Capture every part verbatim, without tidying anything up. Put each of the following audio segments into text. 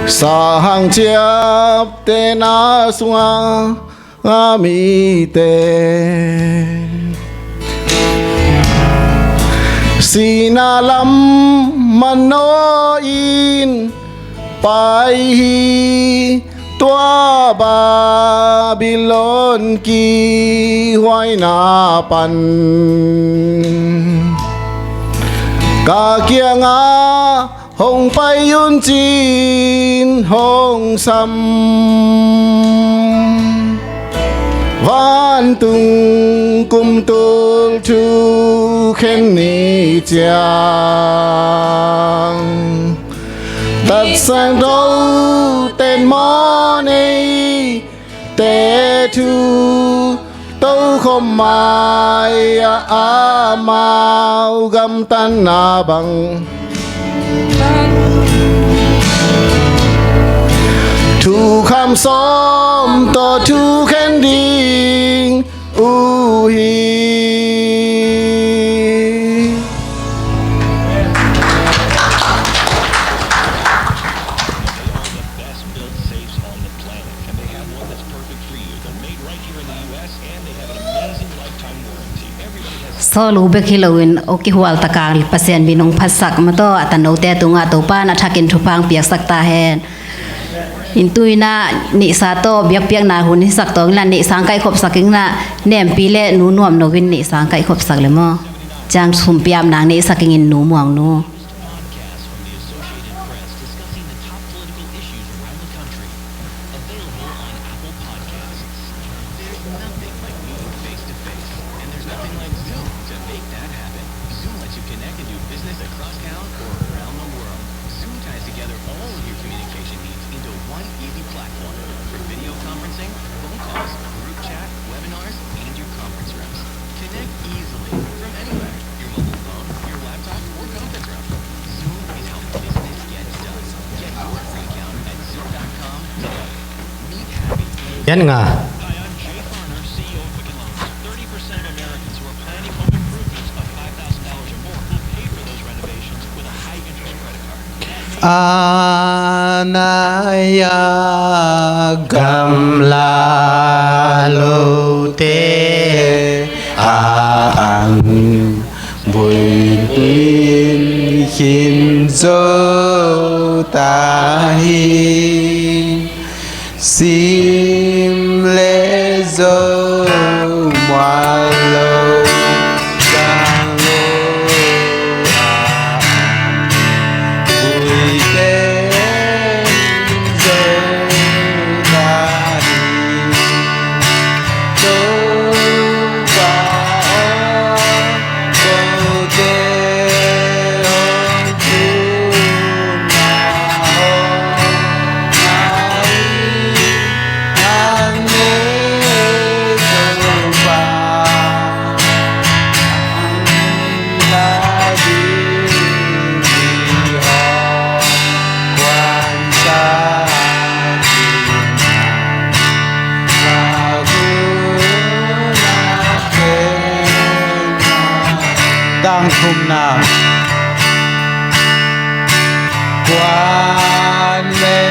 Sahang ciaptehna sunga a mite sihna lam manawhin pai hi. Tua Babylon kihhuaina pan ka kiangah hong pai un, ci-in hong sam. Vantung kumtul thukhen ni ciang, Tatsang Tote mawh neite thu tokhom mai-ah amau gamtatna bang thukham sawm tawh thukhen ding uh hi. Saul uh bek hi loin, aw kihhual taka Pasian min hong phatsak mah tawh a tanote tungah Topa'n a thakin thupha hong piaksak ta hen. In tu-in ah neihsa tawh biakpiakna hun hisak tawh in la, neihsa hong kaihkhopsak in la, Nempi le Nu Nuam No in neihsa hong kaihkhopsak le maw. Ciang sumpi apna neihsak ing in, Nu Muang Nu. Yan nga. A nai-a gamla lote a an buin in khin zo ta hi. Sim le zo mual lo, sang lo a buite zo ta hi. Topa aw, Dang thumna. Kuan le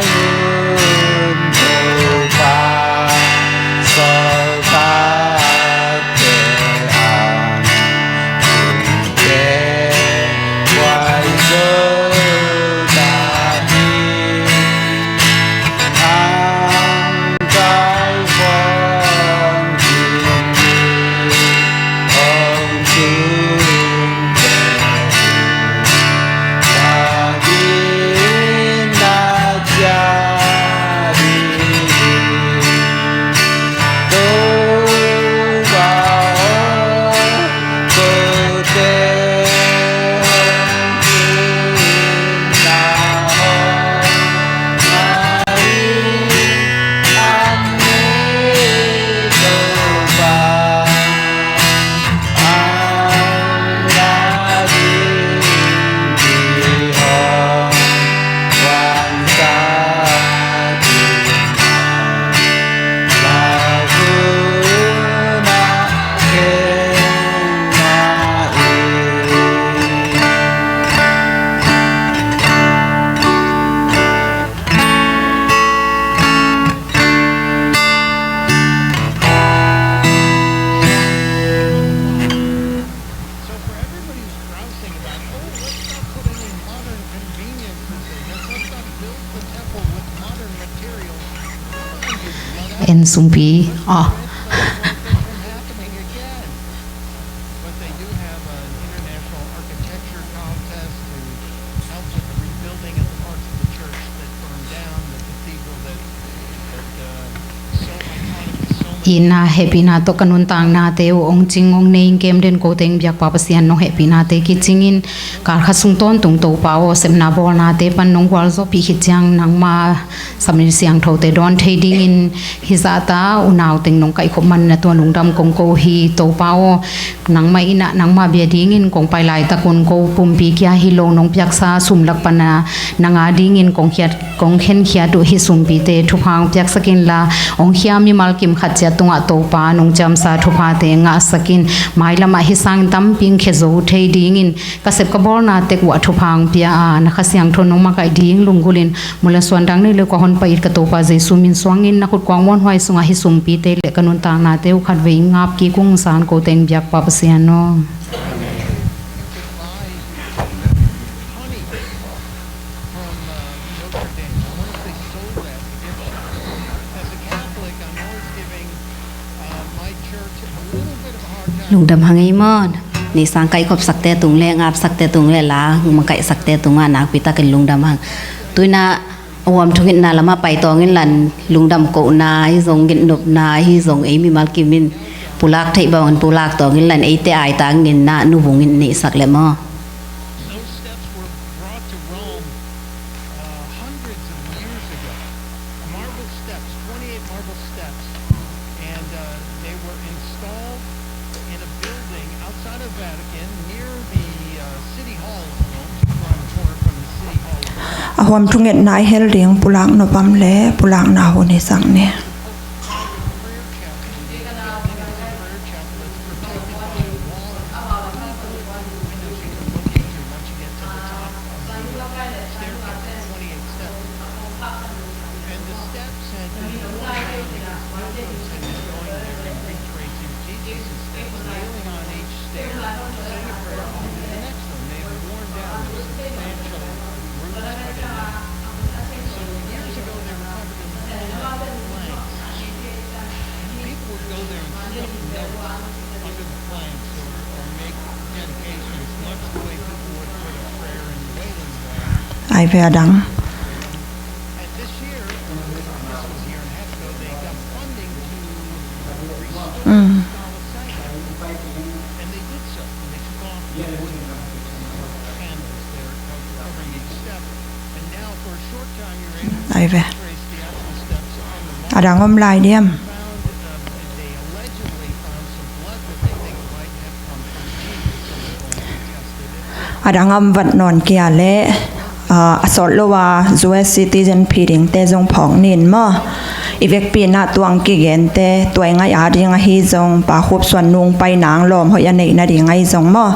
ngun Topa saltak te an, kuite kuai zo ta hi. En sumpi. Ah. But they do have an international architecture contest to help with the rebuilding of the parts of the church that burned down, the cathedral that, that, uh, so iconic to so many. Itna hehpihna tawh ka nuntaknate uh hong cing hong nei ing. Kem den ko teng biakpa Pasian, nong hehpihnate kicingin, kalkhat sung tawntung Topa aw, sepna bawlnate pan nong gualzawhpih khit ciang nangma Samian siangthote dawn thei dingin, hih zahta unau teng nong kaihkhop man na tua lungdam kong ko hi. Topa aw, nangmah in ah nangmah bia dingin kong pai laitakun ko pumpi kia hi lo, nong piaksa sum lak pana nang a dingin kong khiat, kong khenkhiat uh hih sumpite thupha hong piaksak inla, hong khia mimal kim khat ciat tungah Topa nong ciamsa thuphate ngahsak in. Mailamah hih sangin tampi hong khia zo thei dingin, ka sep ka bawlna tek uh ah thupha hong pia a, na Kha Siangtho nong makaih ding lunggulhin, mul le suan dang nei lo ka honpa it ka Topa Jesu min suangin na khut kuang muanhuai sungah hih sumpite le ka nuntaknate uh khatvei ngap kik ung. San ko teng biakpa Pasian aw. Lungdam hang ei maw. Ni sang kaihkhopsakte tung le ngapsakte tung le la makaihsakte tungah nakpitakin lungdam hang. Tuinah a huam thungetna lamah pai tawng inlan, lungdam kohna hi zong, gennopna hi zong, ei mimal kimin pulak theih bangin pulak tawng inlan, eite aitangin na nuvungin neihsak le maw. Those steps were brought to Rome, uh, hundreds of years ago. Marble steps, twenty-eight marble steps. And, uh, they were installed in a building outside of Vatican near the, uh, City Hall of Rome, to draw water from the City Hall of Rome. A huam thungetna i hel ding pulak nopam le pulakna hun hi sak ni. Prayer chapel, prayer chapel that's protected by a wall. Windows you can look into once you get to the top. Staircase, twenty-eight steps. And the steps had been worn down because pilgrims had been going there and retracing Jesus' steps, kneeling on each stair, saying a prayer after the next one. They had worn down. There was substantial bruise, but enough. So years ago, they were covered in planks. And people would go there and slip notes under the planks or, or make dedications, much the way people would for the prayer in the Wailing Wall. Ai ve a dang. And this year, this was a year and a half ago, they got funding to restore the Coliseum. And they did so. And they took off the panels there covering each step. And now, for a short time, you're able to trace the actual steps on the wall. A dang om lai diam? Found, um, they allegedly found some blood that they think might have come from Jesus. A dang om vat nawn kia le, ah, a sawt lo a U S citizen phi dingte zong phawk nin maw. I vekpi-in ah tuang kigente, tua i ngaih a ding ahi zong, Pa Khup Suan nung pai nang lawm hoih a neih nading ahi zong maw.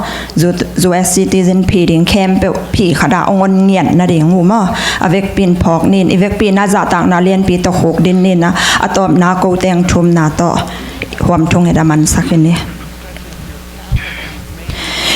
U S citizen phi ding khempeuh phi khat ah hong on ngiat nading uh maw. A vekpi-in phawk nin, i vekpi-in ah zahtakna lianpi tawh khuk din nin ah, a tawpna ko teng thumna tawh huam thunget a mansak hi ni.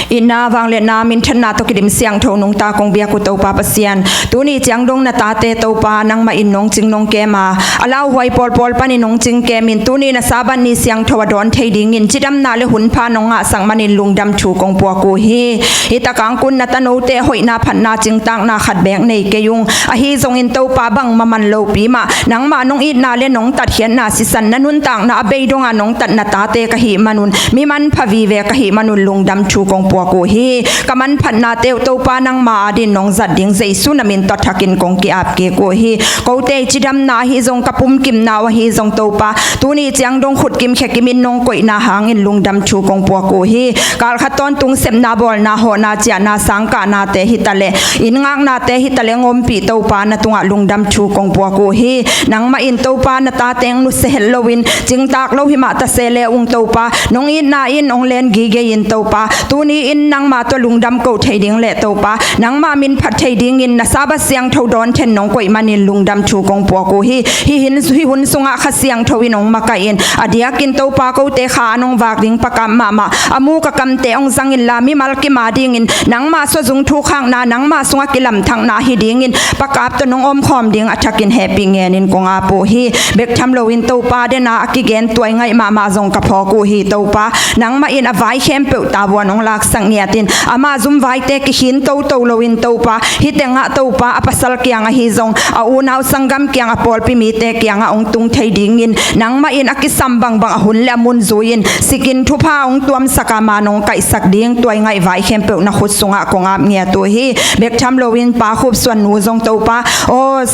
Itna, vangliatna, minthanna tawh kidim siangtho nungta kong biak uh Topa Pasian, tuni ciang dong na tate Topa nangmah in nong cing nong kem a, a lauhuai pawlpawl panin nong cing kem in, tuni na Sabbath ni siangtho a dawn thei dingin cidamna le hunpha nong ngahsak manin lungdam thu kong puak uh hi. Hih tak hangkun na tanote hoihna phatna cingtakna khat beek nei kei ung. Ahi zongin Topa, bangmah man lopi mah, nangmah nong itna le nong tatkhiatna sisan na nuntakna a bei dongah nong tat na tate ka hih manun, mi manpha vive ka hih manun lungdam thu kong puak uh hi. Ka manphatnate uh Topa nangma adin nong zat ding Jesu na min tawh thakin kong ki-ap kik uh hi. Kote i cidamna ahi zong, ka pumkimna uh ahi zong Topa, tuni ciang dong khut kim khia kimin nong koihna hangin lungdam thu kong puak uh hi. Kalkhat tawntung sepna bawlna, hawhna ciahna, sangkahnate hi taleh, inn ngaknate hi taleh hong ompih Topa, na tungah lungdam thu kong puak uh hi. Nangmah in Topa na tate hong nusia het loin, cingtak lo hi mah ta se le ung Topa, nong itna in hong len gige in Topa, tuni in nangma tawh lungdam ko thei ding le Topa, nangma min phat thei dingin na Sabbath siangtho dawn then nong koih manin lungdam thu kong puak uh hi. Hih hin, hih hun sungah Kha Siangtho in hong makaih in, a diakin Topa kote kha a nong vak ding pakam mahmah, a muk a kamte hong zang inla mimal kim a dingin nangma suazung thukhakna, nangma sungah kilamthakna hi dingin pakap tawh nong omkhawm ding a thakin hehpih ngenin kong ap uh hi. Bek tham loin Topa dena a kigen tuai ngaih mahmah zong ka phawk uh hi Topa. Nangmah in a vai khempeuh tavuan hong laksak ngiatin, ama zumvaite kikhin toto loin Topa, hih tengah Topa a pasal kiang ahi zong a unau sanggam kiang, a pawlpi mite kiangah hong tung thei dingin nangmah in a kisam bangbang a hun le a mun zui-in sikin thupha hong tuamsak a, ama nong kaihsak ding tuai ngaih vai khempeuh na khut sungah kong ap ngiat uh hi. Bek tham loin Pa Khup Suan nu zong Topa, aw,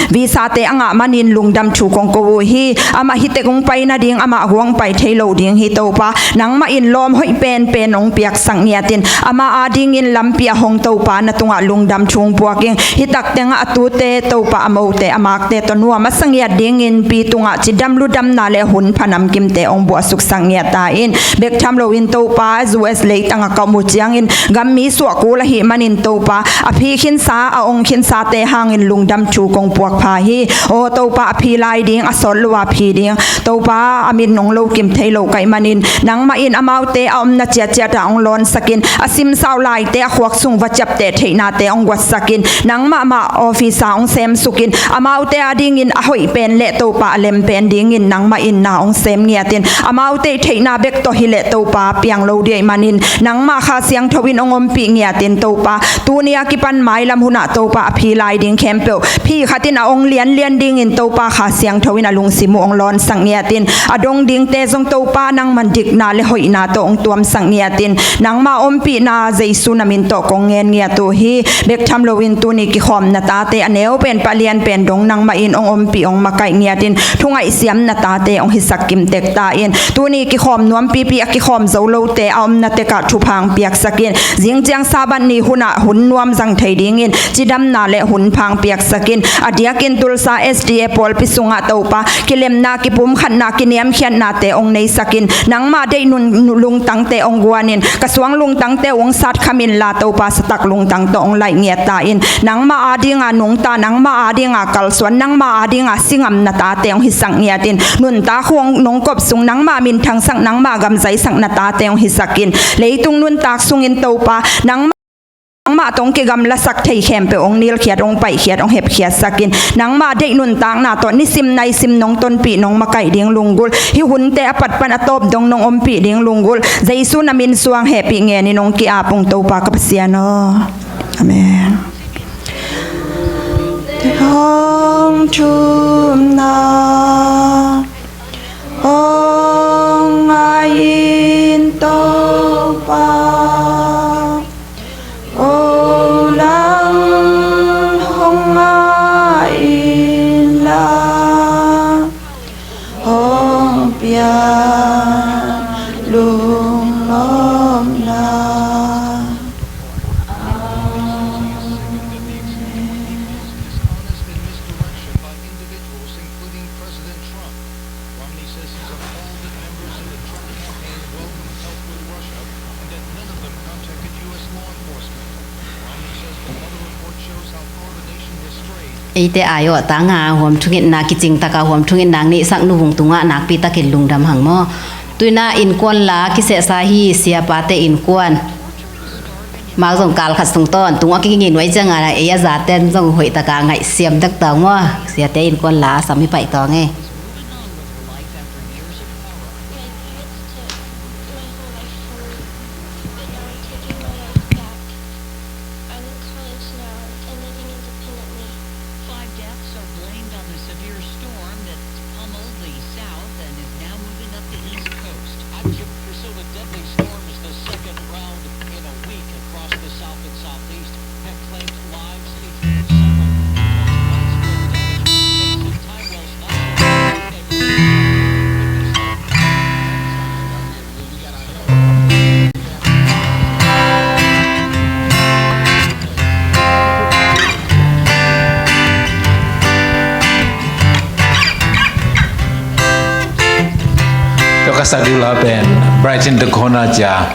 visa te a ngah manin lungdam thu kong ko uh hi. Amah hih tek hong pai nading, amah guang pai thei lo ding hi Topa. Nangmah in lawm hoih penpen hong piaksak ngiatin, ama adingin lampi a hong Topa na tungah lungdam thu hong puak ing. Hih tak tengah a tute Topa, a mote a makte tawh nuam a sa ngiat dingin pi tungah cidam ludamna le hun pha namkimte hong buahsuksak ngiat ta in. Bek tham loin Topa, U S leitang a ka om uh ciangin gammi suah kul ahih manin Topa, a phi khinsa, a ong khinsate hangin lungdam thu kong puak pha hi. Aw Topa, a phi lai ding, a sawt lo a phi ding Topa, a mit nong lo kim thei lo ka hih manin nangmah in amaute a omna ciatciat ah hong lawnsakin, a simsau laite a khuak sung va ciapteh theihnate hong guatsakin, nangmah mah office ah hong semsukin, amaute adingin a hoih pen le Topa a lem pen dingin nangmah in na hong sem ngiatin, amaute theihna bek tawh hi le Topa piang lo ding ahih manin nangmah Kha Siangtho in hong ompih ngiatin Topa, tuni a kipan mailam hunah Topa, a phi lai ding khempeuh phi khatin a ong lianlian dingin Topa, Kha Siangtho in a lungsim uh hong lawnsak ngiatin, a dong dingte zong Topa nangman dikna le hoihna tawh hong tuamsak ngiatin, nangmah ompihna Jesu na min tawh kong ngen ngiat uh hi. Bek tham loin tuni kikhawm na tate a neu pen pah lian pen dong nangmah in hong ompih hong makaih ngiatin, thungaihsiam na tate hong hisak kim tek ta in. Tuni kikhawm nuampipi a kikhawm zo lote a omna tekah thupha hong piaksakin, zingciang Sabbath ni hunah hun nuam zang thei dingin cidamna le hun pha hong piaksakin, a diakin Tulsa S D A pawlpi sungah Topa, kilemna, kipumkhatna, kiniamkhiatnate hong neisakin, nangmah deih nun, nun lungtangte hong guanin, ka suang lungtangte uh hong satkham inla Topa, satak lungtang tawh hong laih ngiat ta in, nangmah adinga nungta, nangmah adinga kalsuan, nangmah adinga singam na tate hong hisak ngiatin, nuntak hun nong kop sung nangmah minthangsak, nangmah gamzaisak na tate hong hisakin, leitung nuntak sungin Topa, nangmah, nangmah tawh hong kigamlasak thei khempeuh hong nilkhiat, hong paihkhiat, hong hepkhiatsakin, nangmah deih nuntakna tawh nisim naisim nong tonpih, nong makaih ding lunggulh, hih hunte a pat pan a tawp dong nong ompih ding lunggulh, Jesu na min suang hehpih ngenin hong ki-ap ung Topa ka Pasian aw. Amen. Te hong thumna hong ngai in Topa, o lang hong ngai in la, hong piang lunglawmna. Dishonest and misdirection by individuals, including President Trump. Romney says he's appalled that members of the Trump campaign welcomed help with Russia and that none of them contacted U S law enforcement. Romney says the Mueller report shows how far the nation has strayed. Eite aiawh tanga huam thungetna kicing taka huam thungetna ngeihsak nuvung tungah nakpi takin lungdam hang maw. Tuina innkuan la kisehsa hi, siapate innkuan. Mau zong kal khat sung tawntung a kingin nuai cianga ei a zaten zong hoih taka ngaihsiam tek tawng maw. Siate innkuan la a sam hi paih tawng e. Five deaths are blamed on the severe storm that pummeled the south and is now moving up the east coast. I've given Priscilla, deadly storm is the second round in a week across the south and southeast. Have claimed lives, injured several, caused widespread damage. Time wells not Tua ka sak ding la pen Brighton the Corner cia.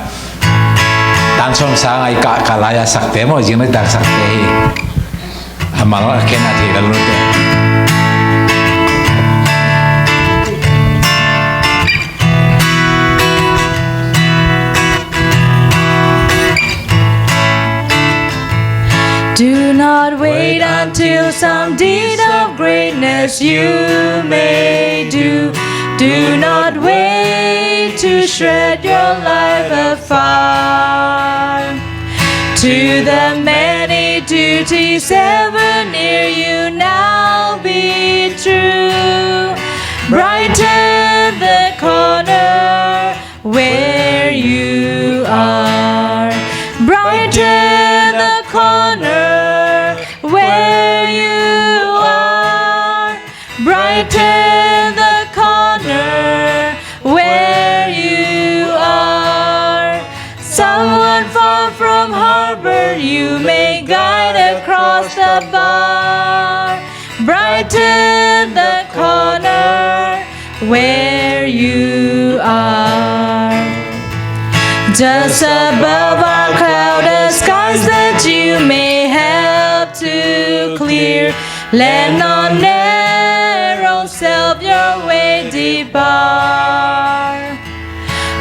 Tan sawm sang ai ka, ka lai a sakte maw, zing lai tak sakte hi. A mal a khen a thei la lute. Do not wait until some deed of greatness you may do. Do not wait to shed your life afar. To the many duties ever near you now be true. Brighten the corner where you are. Brighten the corner where you are. Brighten the corner where you are. Someone far from harbor you may guide across the bar. Brighten the corner where you are. Just above our clouded skies that you may help to clear, let not narrow self your way depart.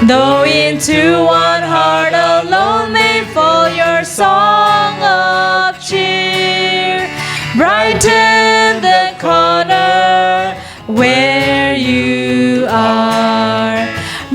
Though into one heart alone may fall your song of cheer, brighten the corner where you are.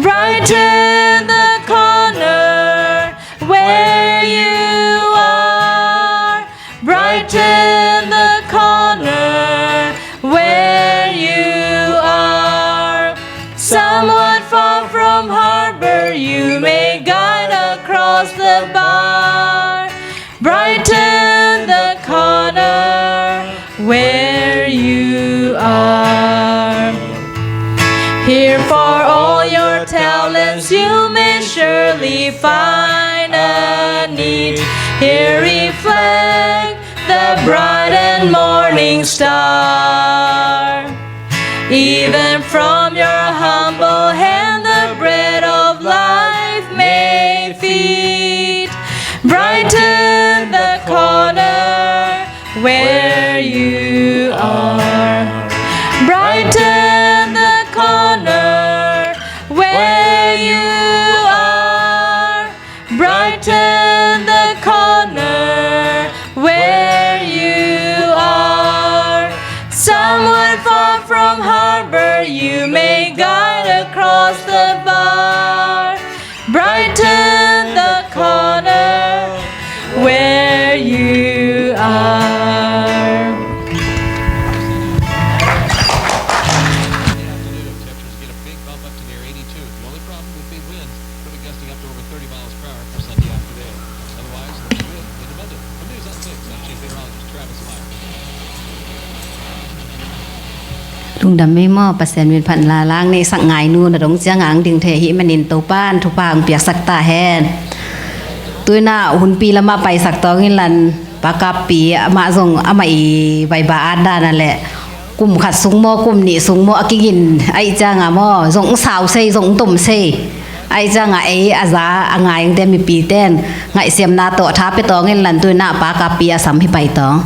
Brighten the corner where you are. Brighten the corner where you are. Somewhat far from harbor, you may guide across the bar. Brighten the corner where you are. Here for all your talents you may surely find a need. Here reflect the bright and morning star. Even from your humble hand the bread of life may feed. Brighten the corner where you are. Brighten the corner where you are. Brighten the corner where you are. Somewhat far from harbor, you may guide across the bar. Brighten the corner where you are. Bump up to near eighty-two. The only problem would be wind, could be gusting up to over thirty miles per hour for Sunday afternoon. Otherwise, looks good. Independent. From News on Six, I'm Chief Meteorologist Travis Meyer. Lungdam mei maw, Pasian min phat na lang nei sak ngai nu, na dong ciang ang ding thei hi manin Topan thupha ang piak sak ta hen. Tuina hunpi lama pai sak tawng in lan, Pa Kappi amah zong amah i vaiba at dana le kum khat sung maw, kum nih sung maw, a kigin aih cianga maw, zong sau sei, zong tom sei. Aih cianga ei a za a ngaingte mipite in ngaihsiamna tawh tha pia tawng in lan tuina Pa Kappi a sam hi pai tawng.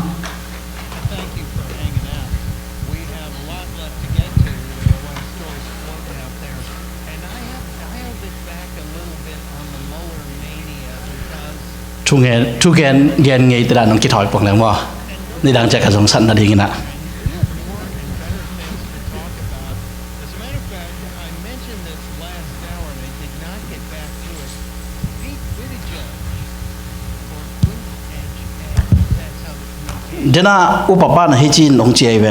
Thu ngen, thu gen, gen ngei te dan nong kithawi puang leng maw. Nidang ciak a zong sat nading inah. Dena upa pa na hi cin hong ciai ve.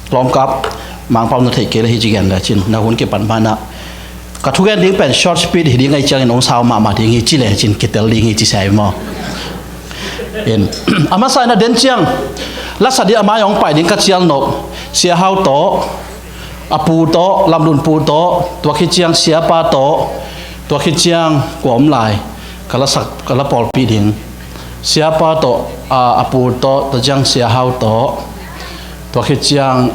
Lawmkap Mangpau na theih kei le hi ci gen le cin na hun kipan pa na. Ka thugen ding pen short speech hi ding ahi ciangin hong sau mahmah ding hi ci le cin kitel ding hi ci sai maw. In a masa in a den ciang lasa ding a mai hong pai ding ka cial nop Sia Hau tawh, a pu tawh, Lamlun pu tawh, tua khit ciang Siapa tawh, tua khit ciang kua om lai ka la sak, ka la pawlpih ding. Siapa tawh, a, a pu tawh, tua ciang Sia Hau tawh, tua khit ciang,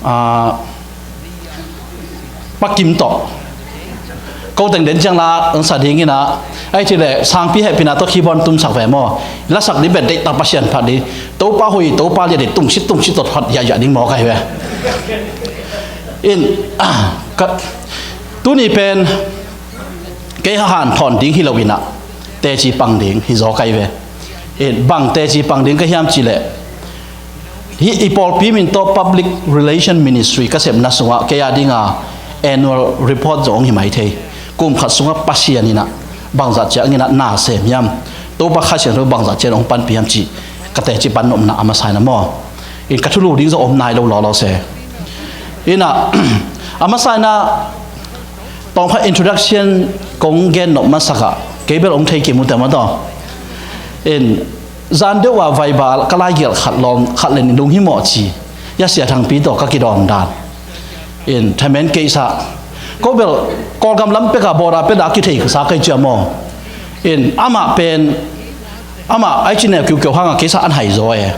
a, Pa Kim tawh. Ko teng den ciang la ang sa ding inah, Ahih leh sangpi hehpihna tawh keyboard tumsak ve maw. Lasak ding bel deihtak Pasian phat ding. Topa hoih, Topa lian ding, tungsit tungsit tawh phat hiahhiah ding maw ka hi ve. In, ah, ka, tuni pen kei hanthawn ding hi lo in ah, teci pang ding hi zaw ka hi ve. In, bang teci pang ding ka hiam cih leh, hih i pawlpi min tawh Public Relation Ministry ka sepna sungah kei a dinga annual report zong hong hi mai thei. Kum khat sungah Pasian in ah bangzah ciangin ah na sem hiam, Topa Kha Siangtho bangzah ciangin hong panpih hiam cih ka teci pan nopna a masa in ah maw. In, ka thulu ding zong om nai lo lawlaw se. In ah, a masa in ah, tawmkhat introduction kong gen nop masak ah, kei bel hong thei kim uh teh maw taw. In, zan deuh ah vaiba ka laigelh khat lawm, khat le nih lunghimawh ci. Hia Sia Thangpi tawh ka kidawn dan. In, thamen keisa. Ko bel Kawlgam lam pek ah, border pek ah kithei ka sa kei cia maw. In, amah pen, amah ai ci neu kiukiu hang ah keisa an hai zaw e.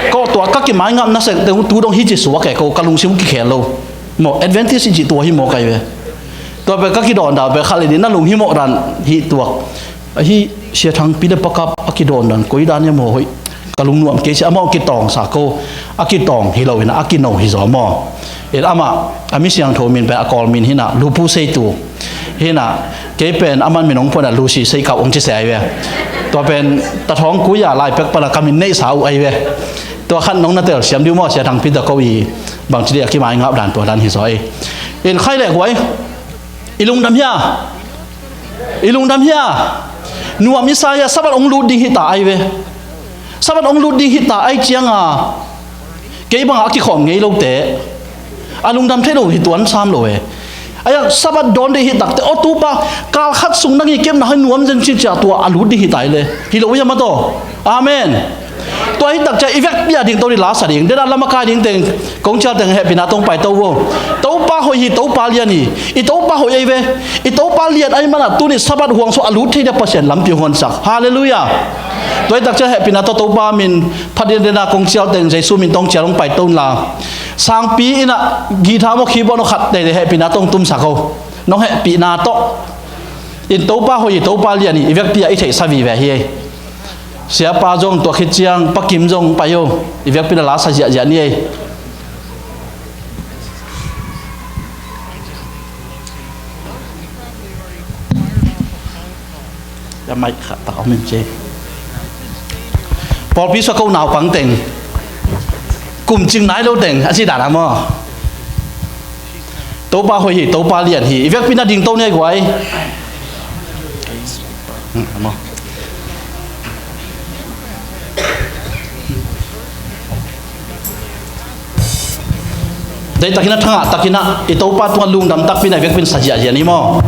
Ko tua ka kimaingap na seng teng tu dong hi ci suak e, ko ka lungsim kikhel lo. Maw, Adventist i cih tua hi maw ka hi ve. Tua pen ka kidawn dan pen khat le nih na lunghimawh dan hi tuak. Ahi, Sia Thangpi le Pa Kap a kidawn dan koi dan hia maw hoih. Ka lungnuam kei ci, amah kitawng sa ko, a kitawng hi lo in ah, a kino hi zaw maw. In, amah a mi siangtho min pen a Kawl min hi in ah, Lu Pu Seitu hi in ah, kei pen aman min hong phuan ah Lucy Seikau hong ci se ahi ve. Tua pen ta thawng kui a lai pek pan ah ka min neihsa uh ahi ve. Tua khat nong na telsiam ding maw, Sia Thangpi tawh ko i bangci dih a kimaingap dan tua dan hi zaw e. In, khai le guai. I lungdam hia? I lungdam hia? Nuam i sa hia? Sabbath hong lut ding hi ta ahi ve. Sabbath hong lut ding hi ta ahi cianga kei bangah a kikhawm ngei lote a lungdam thei lo hi tuan sam lo e. Ahi a Sabbath dawn ding hi takte, aw Topa, kal khat sung nang i kepna hoi nuam zen ci cia tua a lut ding hi ta hi le. Hi lo hia maw taw. Amen. Tua hi tak ciang i vekpi a ding to ni la sa ding. Dena lama kai ding teng, kong cial teng hehpihna tawh hong paito vo. Topa hoih hi, Topa lian hi. I Topa hoih ahi ve. I Topa lian ahi mana tuni Sabbath huang sung a lut thei dia Pasian lampi huansak. Halleluiah. Tua hi tak ciang hehpihna tawh Topa min phat ding, dena kong cial teng Jesu min tawh hong cial hong paito inla. Sangpi in ah guitar maw keyboard maw khat tei hehpihna tawh hong tumsak ho. Nong hehpihna tawh. In Topa hoih hi, Topa lian hi, i vekpi a i theihsa vive hi ei. Siapa zong tua khit ciang Pa Kim zong pai o, i vekpi na la sa ziahziah ni ei. Ya mai khat tak om in ci. Pawlpi sua ko naupang teng, kum cing nai lo teng a ci dan a maw. Topa hoih hi, Topa lian hi. I vekpi na ding to ni ei guai. Hmm, a maw. Deih takin a, thangah takin a, i Topa tungah lungdam takpi na i vekpi in sa ziahziah ni maw.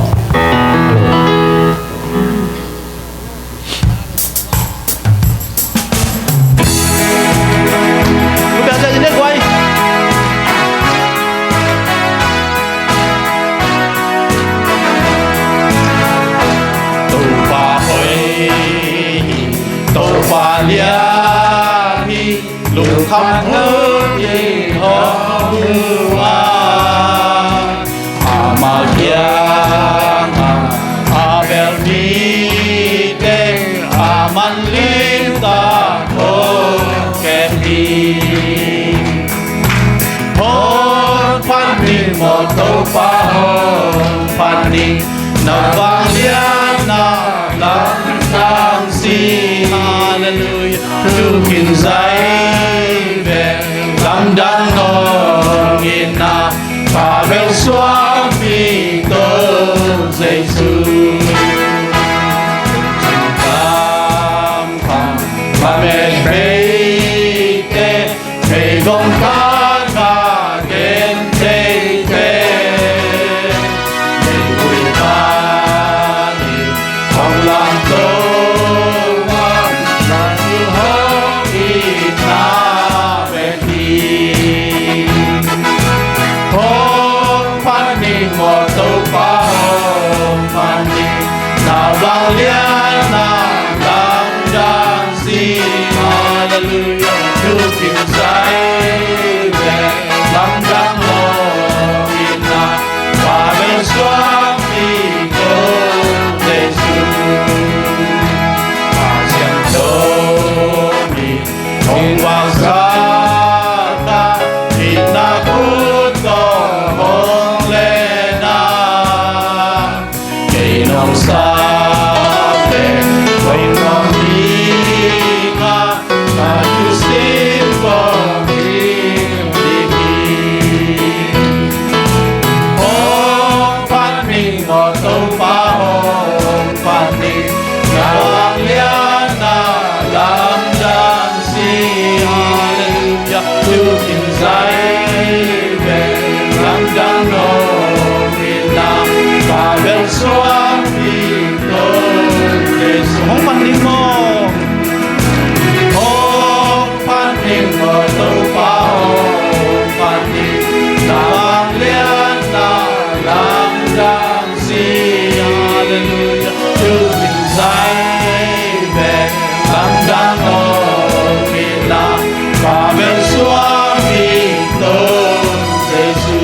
Topa hoih hi, Topa lian hi, lungkham hun hi hong uh a. Amah kiangah a bel mite a man limtak thokek hi. Hong phat ni maw Topa, hong phat ni, na vangliatna lamdang si. Halleluiah. Tukin zai ve lamdang nong itna, pha bel suak mi to Jesu. Kam pha, pha met bei te, meigong khat ka gen teitei. Meigui khat in hong lamto a, na thu hong itna bek hi. Hong phat ni maw Topa, hong phat ni, na vangliatna lamdang si. Halleluiah. Tukin zai ve lamdang nong itna, pha bel suak mi to Jesu. Vangsa ta itna khut tawh hong lehna, kei nong sa pen kong nong ding a, ka thusim kong ding ding hi. Hong phat ning aw Topa, hong phat ning, na vangliatna lamdang si. Hallelujah. Tu in zai vel lamdang nong itna, ka bel suak ding Topa Jesu. Hong phat ning maw. Hong phat ning maw Topa, hong phat ning, na vangliatna lamdang si. Hallelujah. Tu in zai vel lamdang nong itna, ka bel suak ding Topa Jesu.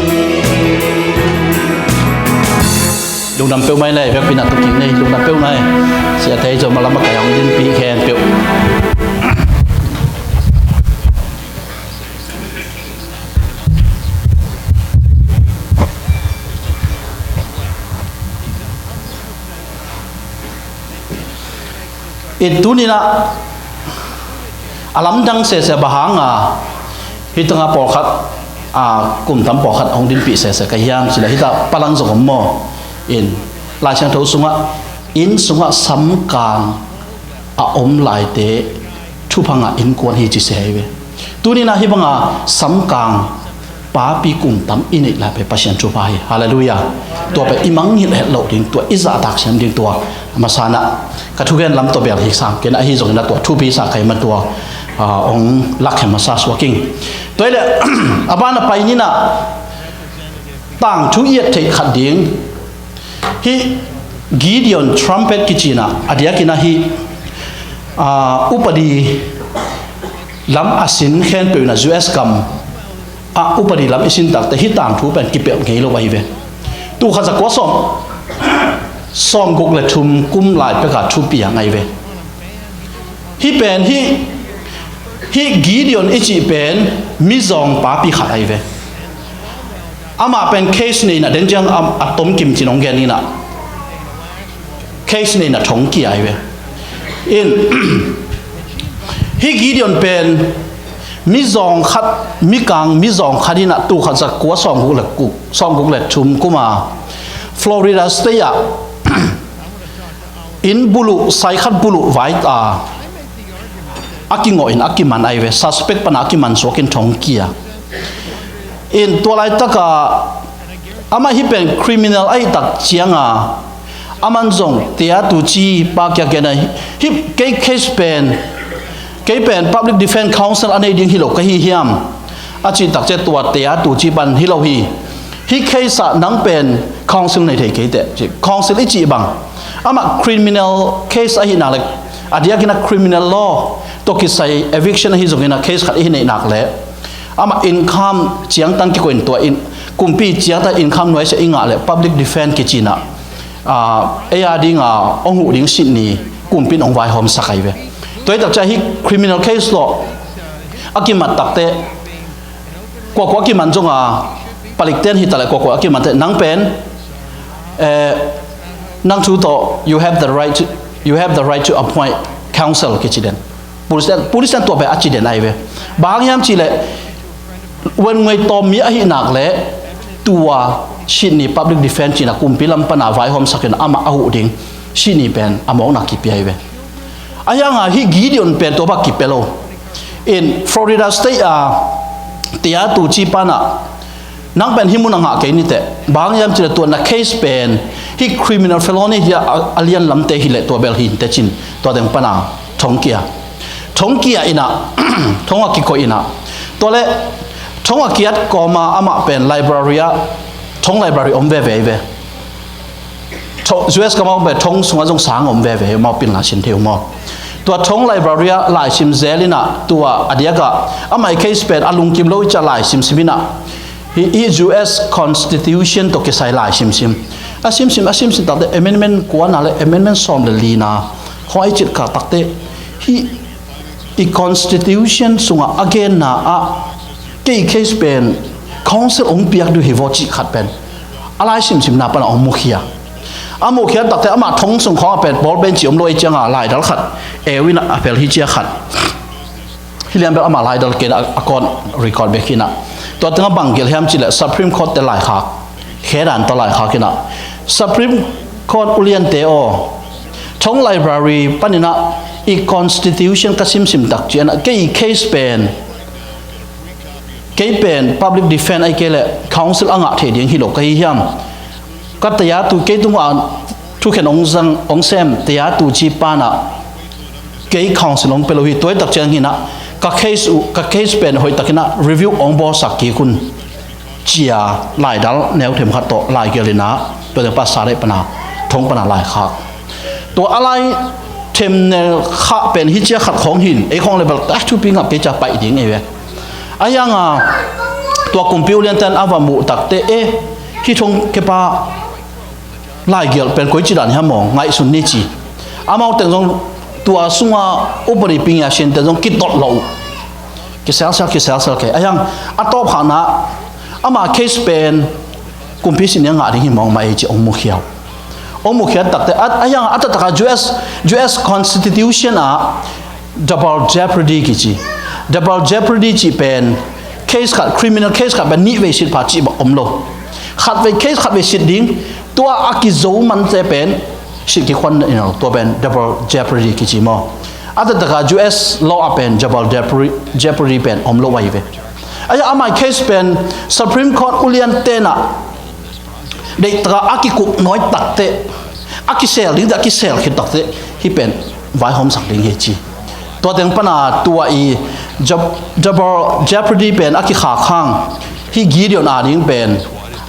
Lungdam peuhmah in, vekpi-in ah tu kik ni. Lungdam peuhmah in. Siate zong a lam a kai hong dinpih khempeuh. I tuni-in ah a lamdang sese, bang hanga hih tangah pawlkhat, a, kum tam pawlkhat hong dinpih sese ka hiam cih leh, hih tangah palang zong om maw. In, Lai Siangtho sungah inn sungah samkang a om laite thupha ngah innkuan hi ci se hi ve. Tuni-in ah hih banga samkang papi kum tam i neih lai pen Pasian thupha hi. Hallelujah. Tua pen i mangngilh het loh ding, tua i zahtak siam ding, tua a masa-in ah ka thugen lam tua bel hi sam kei in ah, ahi zongin ah tua thupi sa ka hih man tua, a, hong lak khem masa suak ing. Tua hi leh a ban a pai ni-in ah tangthu i et theih khat ding, hih Gideon trumpet kici-in ah, a diakin ah hih, a, upadi lam a sin khempeuh in ah, U S gam a upadi lam i sin takteh hih tangthu pen kipelh ngei lo ahi ve. Tul khat za kua sawm, sawmguk le thum kum lai pek a thupiang ahi ve. Hih pen hih, hih Gideon i cih pen mizawng papi khat ahi ve. Amah pen case nei-in ah, den ciang a, a tomkim ci-in hong gen ing ah, case nei-in ah thongkia ahi ve. In, hih Gideon pen mizawng khat, mikang mizawng khat in ah, tul khat za kua sawmguk le kuk, sawmguk le thum kum a Florida State ah inn buluh, sai khat buluh vai, a, a kingawh in a kiman ahi ve. Suspect pan a kiman suak in thongkia. In, tua laitak a amah hih pen criminal ahih tak ciang a, aman zong tea tuci pa kiang gen a, hih kei case pen, kei pen public defense counsel a nei ding hi lo ka hi hiam a cih tak ciang, tua tea tuci pan hi lo hi. Hih case ah nang pen counsel nei thei kei teh ci. Counsel i cih bang, amah criminal case ahih nak leh, a diakin ah criminal law tawh kisai eviction ahi zongin ah case khat i hi neih nak leh, amah income ciangtan kikoih in, tua in, kumpi ciangtan income nuaisiah i ngah leh public defense kici-in ah, a, ei a ding a hong huh ding sitni kumpi in hong vaihawmsak ahi ve. Tua hi tak ciang hih criminal case tawh a kimat takteh, kuakua kiman zong a, palikten hi ta leh kuakua a kiman teh, nang pen, eh, nang thu tawh, you have the right to, you have the right to appoint counsel kici den. Police ten, police ten tua pen a ci den ahi ve. Bang hang hiam cih leh, wen ngei tawm mi ahih nak leh, tua sitni public defense ci-in ah kumpi lam pan a vaihawmsak in amah a huh ding sitni pen a mawkna kipia ahi ve. Ahi hang a hih Gideon pen tua bang kipia lo. In, Florida State a tea tuci pan ah, nang pen hih mun ah ngah kei ni teh, bang hang hiam cih leh tua na case pen hih criminal felony hi a, a lian lamte hi leh tua bel hi inteh ci-in, tua teng pan a thongkia. Thongkia in ah, thong a kikoih in ah, tua leh thong a kiat kawm a amah pen library ah, thong library om veve ahi ve. Tho-, U S gam ah om pen thong sungah zong sang om veve hi maw, pin la sin thei uh maw. Tua thong library ah laisim zel in ah, tua a diak ah amah i case pen a lungkim lo i cih a laisim sim in ah, hih, hih U S Constitution tawh kisai laisim sim. A simsim, a simsim takteh amendment kuana le amendment sawm le lina hong a i cih kah takteh, hih i constitution sungah a genna ah kei case pen council hong piak ding hi vaw cih khat pen a lai simsimna panah hong mukhia. A mukhia takte amah thong sung khawngah pen bawlbench om lo ei cianga laidal khat eu in a pel hi cia khat. Hi lian bel amah laidal kei a, a kawng record bek hi na. Tua tengah bang gelh hiam cih leh Supreme Court te laikhak, khedan tawh laikhak in a, Supreme Court uliante aw, thong library panin a i constitution ka simsim tak ciangin a kei case pen, kei pen public defense ahih kei leh counsel a ngah thei ding hi lo ka hi hiam? Ka tayatu kei tungah thukhen hong zang hong sem tayatu ci panah kei counsel hong pia lo hi. Tua hi tak ciangin a ka case uh, ka case pen hoih takin a review hong bawlsak kik un, cia laidal neuthem khat tawh lai gelh in a, tua teng pa sa dei pana thong pana laikhak. Tua a lai themnel khah pen hi cia khat khawng hin, ei khawng level a thupi ngap kei cia paih ding ei ve. A hianga tua kumpi ulianten a va muh takte e, hi thong kepa lai gelh pen koici dan hiam maw, ngaihsun ni ci. Amau teng zong tua sunga upadi pingya siante zong kitolh lo uh. Kiselsel, kiselsel kei. A hiang a tawpkhakna ama case pen kumpi sin nia ngah ding hi mawk mah ei ci hong mukhia uh. Hong mukhia takte a, a hiang a taktak a US, US Constitution ah double jeopardy kici. Double jeopardy cih pen case khat, criminal case khat pen nih vei sit pha cih bang om lo. Khat vei case khat vei sit ding, tua a kizo mante pen sit kikhuan in lo, tua pen double jeopardy kici maw. A taktak a US law ah pen double jeopardy, jeopardy pen om lo ahi ve. A hiang amai case pen Supreme Court ulianten a deihtak a a kikup nawi takte, a kisel dingte, a kisel khit takte hi pen vaihawmsak ding hi ci. Tua teng pana tua i jab-, double jeopardy pen a kikhak hang hi Gideon a ding pen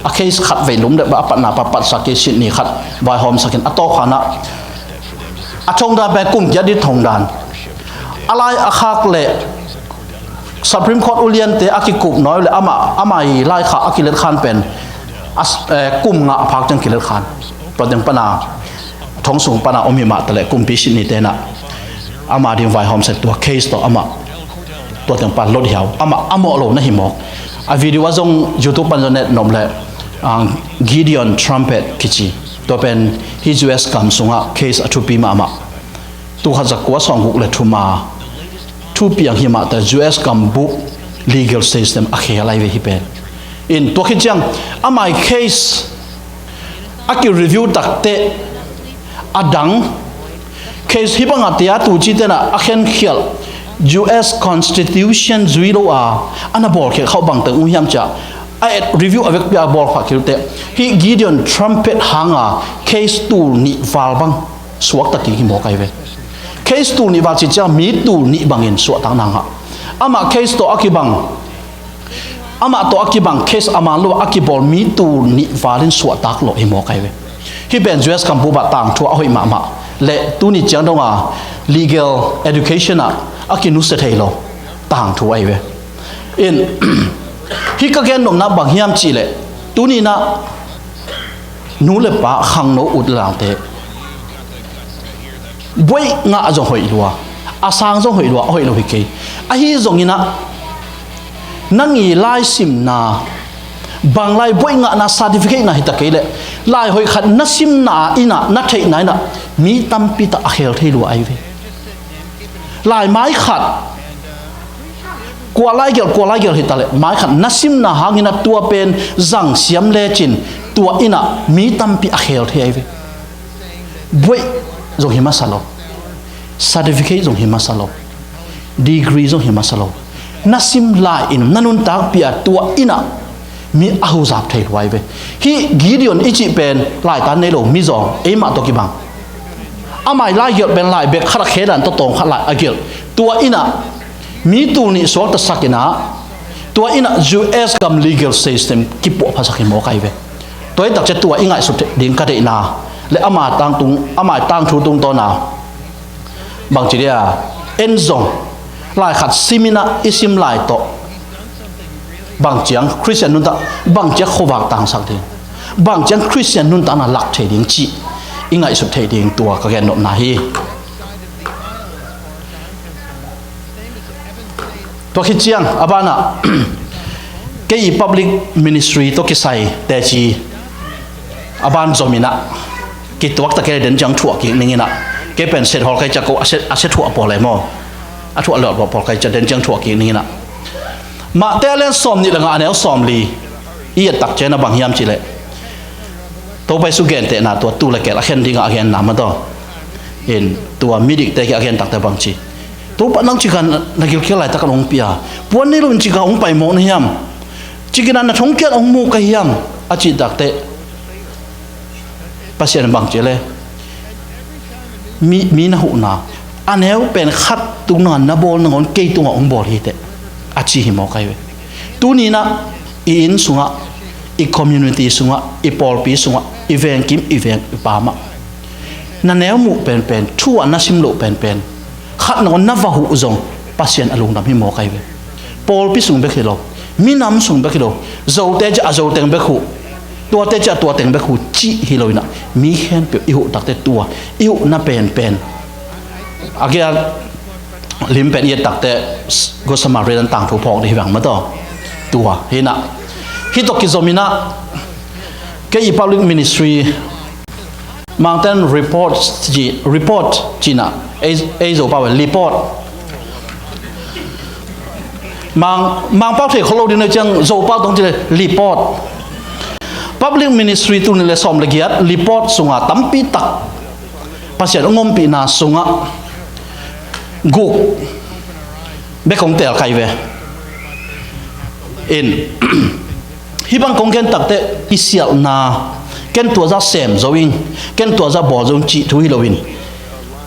a case khat vei lum le a patna pa patsak kei sit ni khat vaihawmsak in a tawpkhakna a thongdan pen kum kiat ding thongdan. A lai a khak le Supreme Court uliante a kikup nawi le ama, ama i laikhak a kilet khan pen a s-, eh, kum nga a phak ciang kilet khan. Tua teng pana thong sung pana om hi mah ta le kumpi sit nite na ama ding vaihawmsak tua case tawh ama tua teng pa lot hiau, ama a mawh lo na hi mawk. A video a zong YouTube pan zong net nom le, ah, Gideon Trumpet kici. Tua pen hi US gam sungah case a thupi mahmah. Tul khat za kua sawmguk le thum a thupiang hi mah ta US gam buk legal system a khel ahi ve hi pen. In tua khit ciang amai case a ki-review takte a dang case hi bangah tia tu cite na a khenkhialh US Constitution zui lo a a na bawlkhiat khauh bangteng uh hiam cia a et review a vekpi a bawlkhiat khilte hi Gideon Trumpet hanga case tul nih val bang suakta kik hi mawk ahi ve. Case tul nih val ci ciang mi tul nih bangin suahtak nang hah. Amah case tawh a kibang, amah tawh a kibang case a man lo a kibawl mi tul nih valin suahtak lawh hi mawk ahi ve. Hi pen US gam bup ah tangthu a hoih mahmah le tuni ciang donga legal education ah a kinusia thei lo tangthu ahi ve. In hi ka gen nopna bang hiam cih leh tuni na nu le pa khangno ut langte buaih ngah zong hoih lua, a sang zong hoih lua, a hoih lo hi kei. Ahi zongin ah nang i laisimna bang lai buaih ngahna certificate na hi ta kei leh lai hoih khat na simna in ah na theihna in ah mi tampi tak a khel thei lua ahi ve. Lai mai khat kua lai gelh, kua lai gelh hi ta leh mai khat na simna hangin ah tua pen zang siam lecin tua in ah mi tampi a khel thei ahi ve. Buaih zong hi masa lo, certificate zong hi masa lo, degree zong hi masa lo, na sim lai in na nuntakpih a tua in ah mi a huzap thei huai ve. Hih Gideon i cih pen laitan nei lo mizawng eimah tawh kibang. Amai lai gelh pen lai bek khat a khedan tawh tawng khat lai a gelh. Tua in ah mi tul nih suakta sak in ah tua in ah US gam legal system kipuahphasak hi mawk ahi ve. Tua hi takcia tua i ngaihsut ding ka deihna le ama tangtung, ama tangthu tungtawna bangci dia en zong lai khat sim in ah i sim lai tawh bangciang Khristian nuntak, bangciang khuavak tangsak ding, bangciang Khristian nuntakna lak thei ding cih i ngaihsut thei ding tua ka gen nopna hi. Tua khit ciang a banah kei i public ministry tawh kisai teci a ban zom inah kituak ta kei le den ciang thuah kik ning inah, kei pen set hawl kai ciah ko a set, a set thuah pawl e maw, a thuah lawh pawl kai ciah den ciang thuah kik ning inah. Mate a lian sawm nih le nga a neu sawm li i et tak ciang a bang hiam cih leh, Topa Jesu gentehna tua tuu le keel a khen dingah a genna mah tawh in tua midikte kiang a gen takte bang ci, Topa nang cika na gilkial laitak a hong pia, puan nei loin cika hong pai mawk na hiam? Cikin a na thongkiat hong mu ka hiam? A cih takte Pasian bang ci le, mi, mi na huhna a neu pen khat tung nanga na bawl nangawn kei tungah hong bawl hi teh, a ci hi mawk ahi ve. Tuni inah i inn sungah, i community sungah, i pawlpi sungah, i vengkim, i veng i pamah na neu muh penpen, thu a na sim loh penpen, khat nangawn na va huh zong Pasian a lungdam hi mawk ahi ve. Pawlpi sung bek hi lo, minam sung bek hi lo, Zote ciah a Zoteng bek huh, tuate ciah tuateng bek huh cih hi lo inah, mi khempeuh i huh takte tua i huhna penpen a giat lim pen i et takte Good Samaritan tangthu phawk dih hi vang mah tawh. Tua hi inah, hih tawh kizom inah kei i public ministry, Mangten report ci, report ci inah, ei, ei Zopau in report. Mang, Mangpau thei khol lo ding na ciang Zopau tawh ci le report. Public ministry tul nih le sawm le giat report sunga tampi tak Pasian hong ompihna sungah guk bek hong teel kai ve. In hih bang kong gen takte i sialhna, ken tua zah sem zo ing, ken tua zah bawl zo ing cih thu hi loin,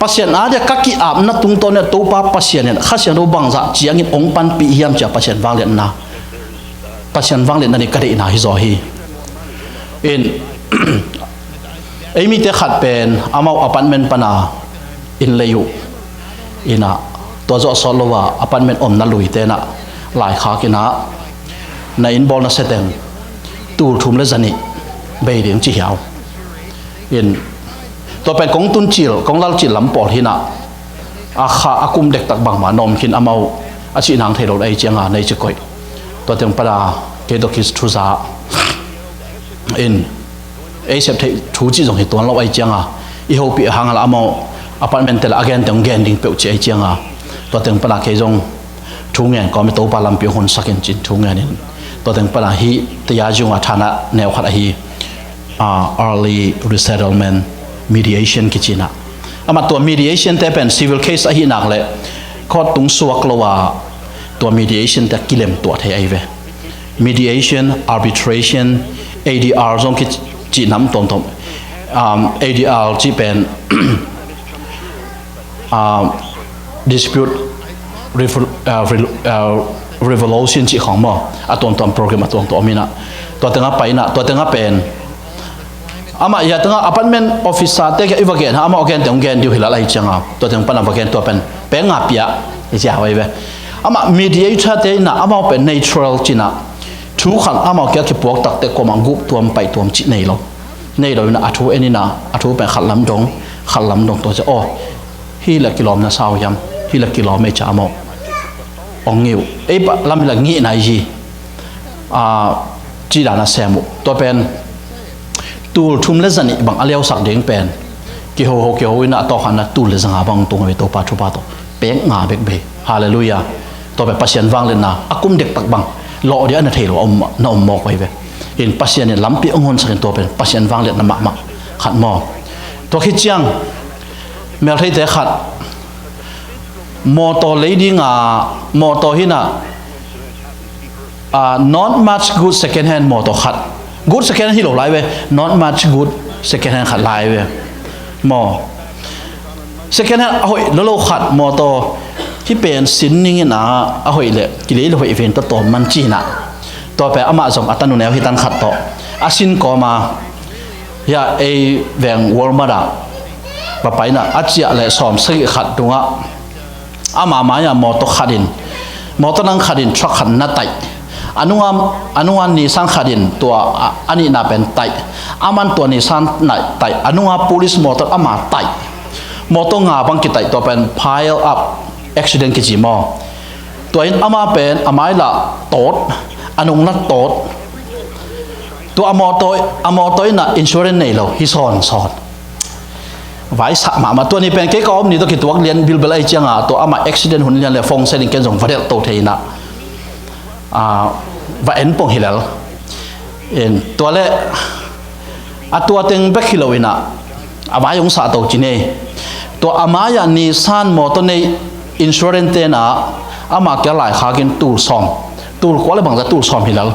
Pasian a dia ka ki-apna tungtawn in Topa Pasian in Kha Siangtho bangzah ciangin hong panpih hiam cia Pasian vangliatna, Pasian vangliatna nih ka deihna hi zaw hi. In ei mite khat pen amau apartment pana inn lei uh inah, tua zawh sawt lo a apartment omna lui tenah laikhak inah, na inn bawl na seteng tul thum le zanih bei ding ci hiau. In tua pen kong tun cil, kong lal cil lam pawl hi inah, a kha a kum dektak bangmah na om khin amau a cih nang thei lo ei cianga nei ci koih. Tua teng pana kei tawh kis thuza in ei sep theih thu cih zong hi tuan lo ei cianga i hopih a hang a la amau apartment te la a gen teng gen ding peuh ci ei cianga, tua teng pana kei zong thu ngen kawm i Topa lampi hong honsak in cin thu ngen in, tua teng pana hih taya ziunga thana neu khat ahi, ah, early resettlement mediation kici inah. Amah tua mediation te pen civil case ahi nak le court tung suak lo a tua mediation te kilem tuah thei ahi ve. Mediation, arbitration, A D R zong kici nam tuamtuam. Um, A D R cih pen ah, dispute revol-, ah, rel-, ah, resolution cih khawng maw, a tuamtuam program a tuamtuam om inah, tua tengah pai inah, tua tengah pen amah ia tengah apartment officer te kia i va gen ha, amah a gen teng hong gen diu hi lal ahi cianga, tua teng pana va gen tua pen peng nga pia i cia hoi ve. Amah mediator te inah amau pen neutral ci inah, thu khat amau kia kipuak takte kuamah gup tuam paih tuam cih nei lo. Nei lo inah a thu en inah, a thu pen khat lam dong, khat lam dong tua cia aw. Hi la kilawm na sau hiam, hi la kilawm ei ca maw. Ong ngiu ei pa lam hi la ngihna i hi. A, ci dana sem uh. Tua pen tul thum le zanih bang a liausak ding pen kihoho kiho inah a tawkhanna tul le zanga bang tung a ve Topa thupha tawh. Pek nga bek bei. Halleluiah. Tua pen Pasian vangliatna a kum dektak bang lawh dia a na thei lo a om, na om mawk uh hi ve. In Pasian in lampi a ngonsak in tua pen Pasian vangliatna mahmah khat maw. Tua khit ciang meltheite khat mawtaw lei dinga, mawtaw hi inah, ah, not much good second hand mawtaw khat. Good second hand hi lo lai ve, not much good second hand khat lai ve. Maw. Second hand a hoih lolo khat mawtaw hi pen sin ning inah a hoih le kilei lo hoih ven ta tawm man ci inah. Tua pen amah zong a tanu neu hi tan khat tawh a sin kawma hia ei veng Walmart ah va pai inah a ciah le sawm sagih khat dungah ama mai-a mawtaw khat in, mawtaw nang khat in truck khat na taih. A nunga, a nunga Nissan khat in tua a, a nihna pen taih. Aman tua Nissan na taih. A nunga police mawtaw ama taih. Mawtaw nga bang kitaih tua pen pile up accident kici maw. Tua in ama pen a mai lah tawt, a nung lah tawt. Tua a mawtaw, a mawtaw in ah insurance nei lo hi sawnsawn. Vai sak mahmah. Tua ni pen kei ka om ni tawh kituak lian bilbel ahi ciangah tua ama accident hun lian le fong se ding ken zong va delh to thei in ah, ah, va en pong hi lel. In tua le a tua teng bek hi lo in ah a vai hong sah to ci nei. Tua a mai-ah Nissan mawtaw nei insurance ten ah ama kia laikhak in tul sawm, tul kua le bangza tul sawm hi lel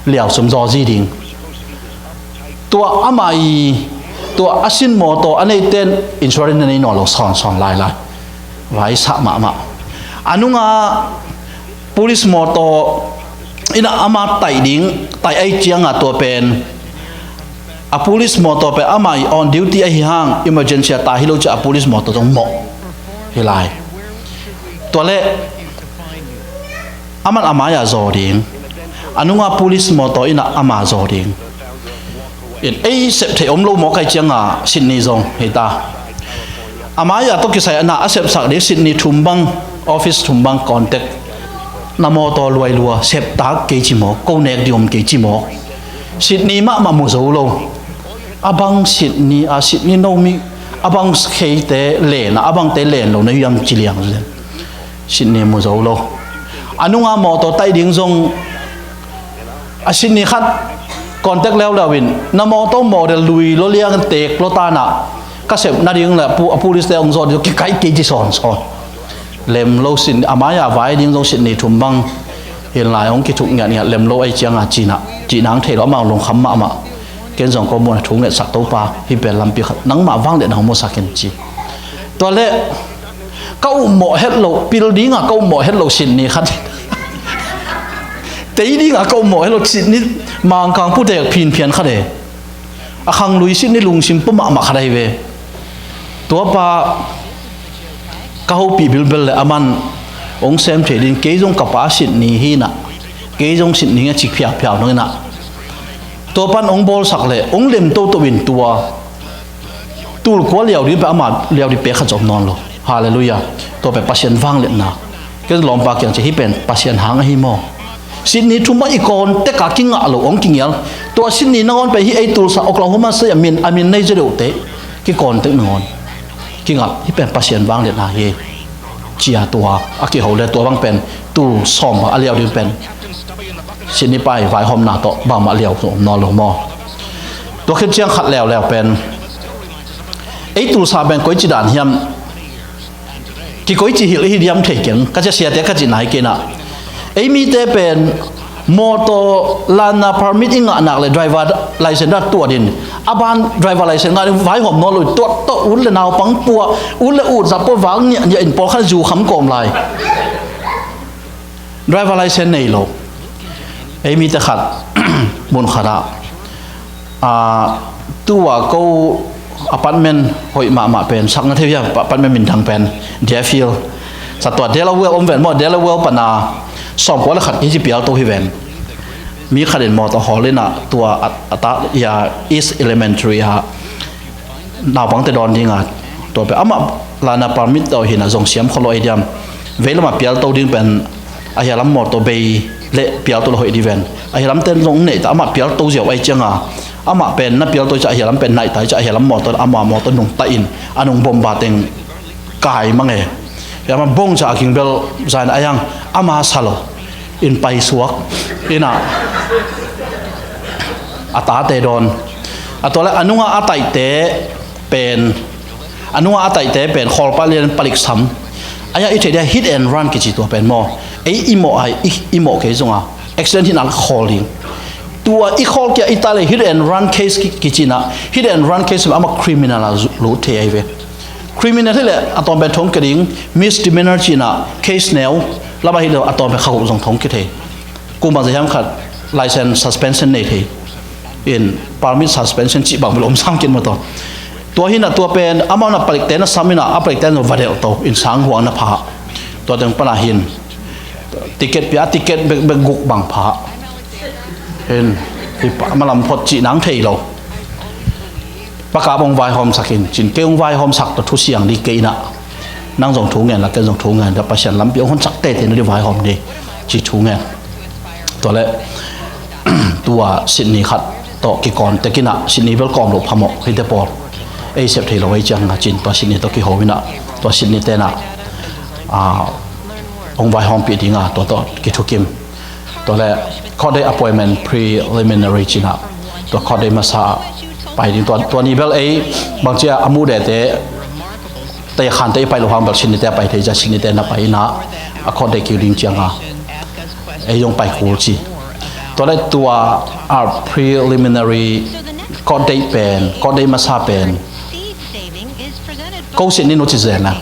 liau sum zaw zi ding. Tua ama i tua a sin mawtaw a nei ten insurance na nei nawn lo sawnsawn lailai. Vai sah mahmah. A nungah police mawtaw in ah ama taih ding, taih ahi ciangah tua pen a police mawtaw pen ama i on duty ahi hang emergency a ta hi lo cia a police mawtaw zong mawh hi lai. Tua le aman a mai-ah zaw ding, a nungah police mawtaw in ah ama zaw ding. In ei sep theih om lo mawk ahi ciangah Sydney zong hei ta. A mai-ah tawh kisai a na a sepsak ding Sydney thum bang, office thum bang contact. Na mawtaw luai lua, sep tak kei ci mawk, ko nek ding om kei ci mawk. Sydney mahmah mu zo lo. A bang Sydney, a Sydney no mi, a bang kheite len a, a bangte len lo na hiam ci liang zen. Sydney mu zo lo. A nungah mawtaw taih ding zong a Sydney khat contact leuleu in na mawtaw model lui lo liang tek lo ta na ka sep nading le pu-, a police te hong zawh ding kikaih kei ci sawnsawn. Lem lo Sydney, a mai-ah vai ding zong Sydney thum bang hin lai hong kithuk ngiatngiat lem lo ahi ciangah ci na, cih nang thei lo amau lungkham mahmah. Ken zong ko muan a thu ngetsak Topa, hih pen lampi khat nangmah vangliatna hong musak in ci. Tua le ka upmawh het lo, pil dingah ka upmawh het lo Sydney khat. Tei dingah ka upmawh het lo Sydney Mangkang putek phinphian khat e. A khanglui Sydney lungsim pua mahmah khat ahi ve. Tuapa ka hopih bilbel le aman hong sem thei ding, kei zong ka pa Sydney hi na, kei zong Sydney hi a cik phiauphiau nang hi na. Tua pan hong bawlsak le hong lem toto in tua tul kua liau ding pen ama liau ding pek khat zong om nawn lo. Halleluiah. Tua pen Pasian vangliatna. Ken lawmpa kiang ci hih pen Pasian hang ahi maw? Sydney thum bang i contact a kingah lo hong kingial. Tua Sydney nangawn pen hih ei tulsa Oklahoma State a min, a min nei zia deuhte kikawn tek nangawn kingal, hih pen Pasian vangliatna hi. Cia tua a kiho le tua bang pen tul sawm a liau ding pen Sydney pai vaihawmna tawh bangmah liau om nawn lo maw? Tua khit ciang khat leuleu pen ei tulsa pen koici dan hiam? Kikoici hilh hi diam thei keng ka cia siate ka ci nai kei na. Ei mite pen mawtaw lanna permit i ngah nak le driver license dah tuat in a ban driver license ngah ding vaihawm nawn lo tuat tawh ut le naupang pua ut le ut zah pua vang niah niah in pawlkhat zu kham kawm lai. Driver license nei lo. Ei mite khat mun khat ah, ah, tua ko apartment hoih mahmah pen sakna thei hiam, apartment min dang pen Deerfield. Sa tua Delaware om ven maw, Delaware pana sawmkua le khat kici pial to hi ven. Mi khat in mawtaw hawl in ah tua a, a ta ia East Elementary ah naupangte dawn dinga tua pen amah lana permit tawh hinah zong siam kholo ei diam. Veilamah pialto ding pen a hialam mawtaw bei le pialto le hoih di ven. A hialamte zong neih ta amah pialto ziau ahi cianga amah pen na pialto ciah a hialam pen naih ta ciah a hialam mawtaw amah mawtaw nung ta in a nung bomba teng kai mange. Hiamah bong ciah a kingbel zain a yang ama sa lo in paisuak inah a tate dawn a tua le a nunga a taihte pen a nunga a taihte pen khawlpah lian palik sam. Aia i theih dia hit and run kici tua pen maw? Ei i mawh ai i mawh kei zonga accident hit nak khawl ding. Tua i khawl kia i ta le hit and run case kici na hit and run case ama criminal a lut thei ai ve. Criminal hi le a tawm pen thong ke ding misdemeanor ci na case neu lama hi le a tawm pen khakuk zong thong ke thei. Kum bang zai hiam khat license suspension nei thei in permit suspension cih bang bel om sang kin maw taw. Tua hi na tua pen amau na palikte na sam hi na a palikte na va delh to in sang huang na pha. Tua teng pana hin ticket pia a ticket bek bek guk bang pha. Hin hi pa malam phot cih nang thei lo. Pakap hong vaihawmsak in cin kei hong vaihawmsak to thusiang di kei na. Nang zong thu ngen la, ken zong thu ngen la, Pasian lampi hong honsak teitei na ding vaihawm ni, ci thu ngen. Tua leh tua Sydney khat tawh kikawn tekin ah, Sydney bel kawm loh phamawh hite pawl, ei sep thei lo ei ciang a cin, tua Sydney tawh kiho in ah, tua Sydney ten ah, ah, hong vaihawmpih ding a, tua tawh kithukim. Tua leh court date appointment preliminary ci-in ah, tua court date masa pai ding, tua, tua ni bel ei bangci a, a muhdehte, tei khante i pai loh hang bel Sydney te a pai thei, cia Sydney te na pai in ah, a court date kiu ding ciang a, ei zong pai kul ci. Tua leh tua, a, preliminary court date pen, court date masa pen, ko Sydney nu ci zen a,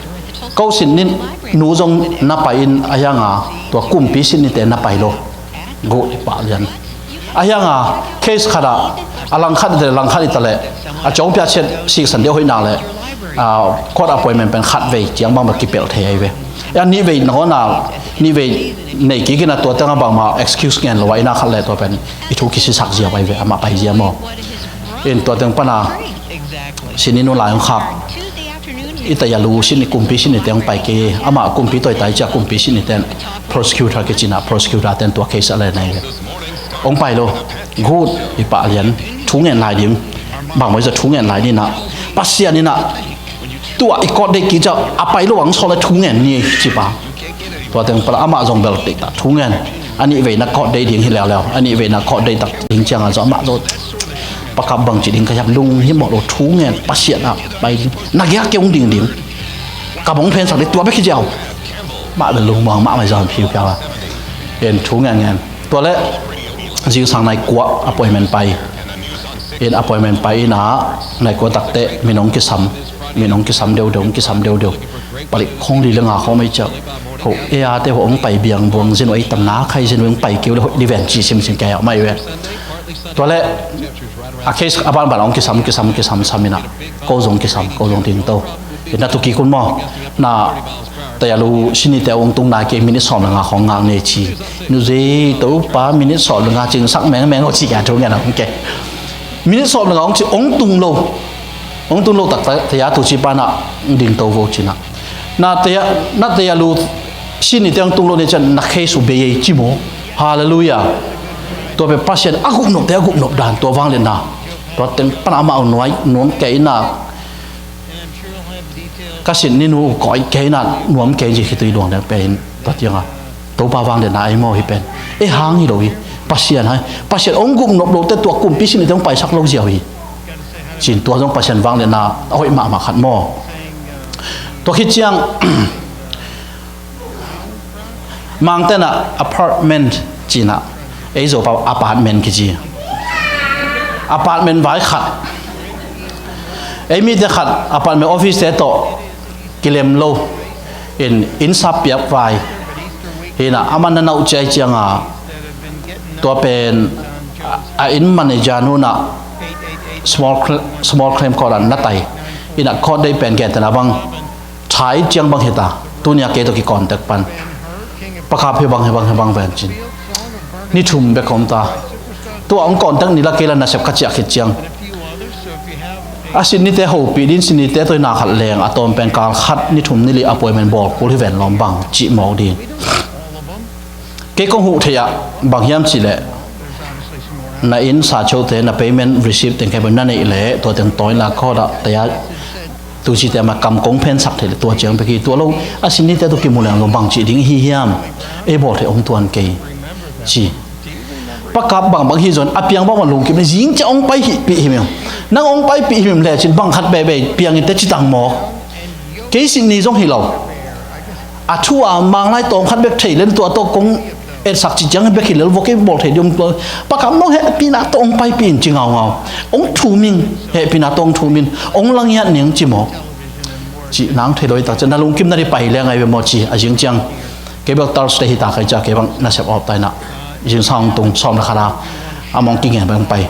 ko Sydney nu zong na pai in, a hiang a, tua kumpi Sydney te na pai lo. Guh, i pah lian. A hiang a, case khat ah, a lang khat i ta leh, lang khat i ta leh, a cawng pia ciat siksan deuh hoih nak leh, a, court appointment pen khat vei ciang bang bel kipelh thei ahi ve. A nih vei nangawn a, nih vei nei kik in ah, tua teng a bangmah excuse ngen lo a, i na khat leh tua pen i thu kisisak ziau ahi ve, amah pai ziau maw. In tua teng pan a Sydney nu lai hong khak, i tei a lu Sydney, kumpi Sydney te hong pai kei, amah kumpi tawi tai cia, kumpi Sydney ten prosecutor kici in ah, prosecutor ten tua case a leh nei ve. Hong pai lo. Guh, i pah lian. Thu ngen lai ding. Bangmah i za thu ngen lai ding in ah, Pasian in ah, tua i court date kik cia a pai loh hang sawm leh thu ngen ni, ci pah. Tua teng pan amah zong bel teitei thu ngen. A nih veina court date ding hi leuleu, a nih veina court date tak ding ciang a zong amah zong, Pa Kap, bangci ding ka hiam, lunghimawh lo, thu ngen, Pasian ah pai ding, na giak kei hong ding ding, ka bawng phensak ding, tua bek hi ziau. Mah bel lungmuang mahmah, zong phiupiau a, en thu ngen ngen. Tua leh zingsang nai kua appointment pai. In appointment pai in ah, nai kua tak teh min hong kisam, min hong kisam deuhdeuh, hong kisam deuhdeuh. Palik khong li leh nga khong mei ciau. Ho, ei a te ho hong pai biang buang zin uh ei tam na khai, zin uh hong pai kei uh leh hoih ding ven, ci simsim kei a, mah hi ve. Tua leh a case a banban hong kisam, kisam, kisam sam in ah, ko zong kisam, ko zong ding to. Hi na, tu kik un maw. Na tei a lu Sydney te hong tung nai kei, minute sawm leh nga khong ngak ni, ci. Nu zei, Topa, minute sawm leh nga cingsak mengmeng o, ci kei a, thu ngen a hong kei. Minute sawm leh nga hong ci, hong tung lo. Hong tung lo taktak tei a, tu ci pan ah ding to vo, ci in ah. Na tei a, na tei a lu Sydney te hong tung lo ni ciang na case uh bei ei, ci maw. Halleluiah. Tua pen Pasian a gupnopte a gupnop dan, tua vangliatna. Tua teng pan amah uh nuai nuam kei in ah, ka Sydney nu koi kei in ah, nuam kei, ci khitui luang deuh pen, tua ciang a, Topa vangliatna ahi maw hi pen. Ei hang hi lo hi. Pasian hai, Pasian hong gupnop lote tua kumpi Sydney te hong paisak lo ziau hi. Ci-in tua zong Pasian vangliatna a hoih mahmah khat maw. Tua khit ciang Mangte in ah apartment ci-in ah, ei Zopau apartment kici. Apartment vai khat, ei mite khat apartment office te tawh kilem lo in, inn sap piak vai. Hi in ah, aman na nauh ciai ciang a, tua pen a, a inn manager nu in ah small cl-, small claim court ah na tai. Hi in ah, court date pen gentehna bang, thai ciang bang hi ta, tuni a kei tawh ki contact pan. Pa Kap, hi bang, hi bang, hi bang ven, ci-in. Ni thum bek om ta. Tua hong contact ni la, kei la nasep ka ciah khit ciang, a Sydney te hopih ding, Sydney te tawh hi na khat leng, a tawm pen kal khat ni thum ni li appointment bawl kul hi ven lawm bang, cih mawk ding. Kei kong huh theih ah bang hiam cih leh, na inn sa chote, na payment receipt teng kei bang na neih leh, tua teng tawi in la court ah taya, tu cite mah kam kong phensak theih leh tua ciang bek hi. Tua lo a Sydney te tawh kimu leng zong bang cih ding hi hiam? Ei bawl theih hong tuan kei, ci. Pa Kap, bangbang hi zong a piang bangbang lungkim leh, zing ciang hong pai hih pih himhim. Nang hong pai pih himhim leh, ci-in bang khat beibei piang in teh ci tang mawk. Kei Sydney zong hi lo. A thu a Manglai tawm khat bek thei leng, tua tawh kong etsak cih ciang bek hi lel, vua kei bawl thei ding om tua. Pa Kap, nong hehpihna tawh hong paipih in, ci ngaungau. Hong thum ing, hehpihna tawh hong thum in, hong la ngiat ning, ci mawk. Cih nang thei lo hi tak ciang, na lungkim na ding pai leng ahi ve maw, ci. A zing ciang kei bel Thursday hi ta kei cia, kei bang nasep awp ta in ah, zingsang hong tung sawm le khat a, a mong kingen bang pai.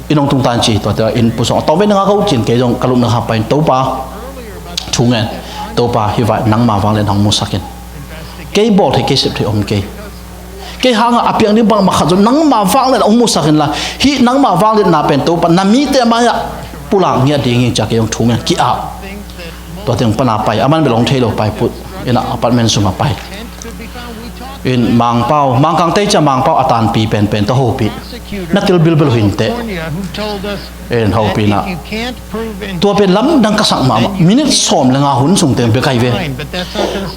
Inn hong tung ta in, ci, tuate inn pusuak a tawm vei na ngak o, ci-in kei zong ka lupna kha pai in, Topa, thu ngen, Topa, hih vai nangma vangliatna hong musak in. Kei bawl theih, kei sep theih om kei. Kei hang a a piang ding bangmah khat zong nangma vangliatna hong musak in la, hih nangma vangliatna pen Topa, na mite mai-ah pulak ngiat ding hi, cia kei zong thu ngen, ki-ap. Tua teng pana pai, aman bel hong thei lo pai put. Ina apartment sungah pai. In Mangpau, Mangkang tei cia Mangpau a tanpi penpen tawh hopih. Na til bilbel uh hinteh. In hopih na. Tua pen lamdang ka sak mahmah. Minute sawm le nga hun sung teng bek ahi ve.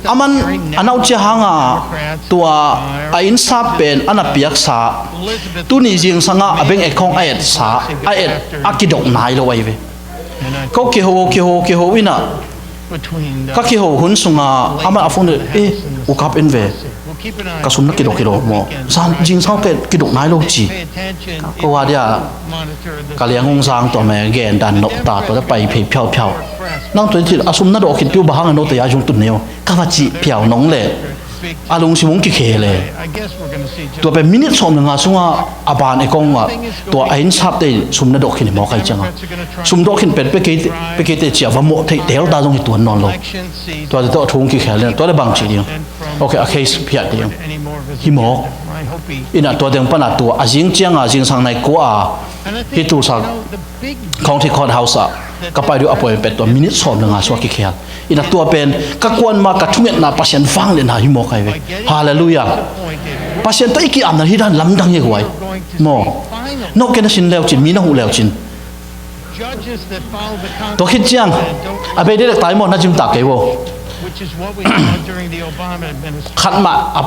Aman a nauhcia hanga tua a innsap pen a na piaksa. Tuni zingsanga a bank account a etsa, a et, a kidok nai lo ahi ve. Ko kiho, kiho, kiho ina. Ka kiho hun sunga amah a phone, eh, u kap in ve. Ka sum na kidok hi lo maw? Zan zingsang ke kidok nai lo ci. Ko a dia ka liang hong zang tua me gen dan no ta tua pai phei phiau phiau. Nang tua ci a sum na dok khin piu bahang no te ya zung tun neo. Ka va ci phiau nong le. A lungsim hong kikhel e. Tua pen minute sawm le nga sunga a ban e kong a tua a innsap te sum na dok khin hi mawk ahi cianga. Sum dok khin pen pe kei te, pe kei te cia va mawh theih tel ta zong hi tuan nawn lo. Tua te tawh thu hong kikhel in tua le bang ci ding. Ok, a case phiat ding. Hi mawk. Ina tua teng pana tua a zing cianga zingsang nai kua a hi Tulsa County Courthouse ah ka pai dih a puai pet tua minute sawm le nga sua kikhel. Ina tua pen ka kuan ma ka thungetna Pasian vangliatna hi mawk ahi ve. Halleluiah. Pasian tawh i ki-apna hi dan lamdang hi guai. Maw. No kena sin leucin, mi na huh leucin. Tua khit ciang a bei dek tai maw na zim ta kei vo. Khat mah a,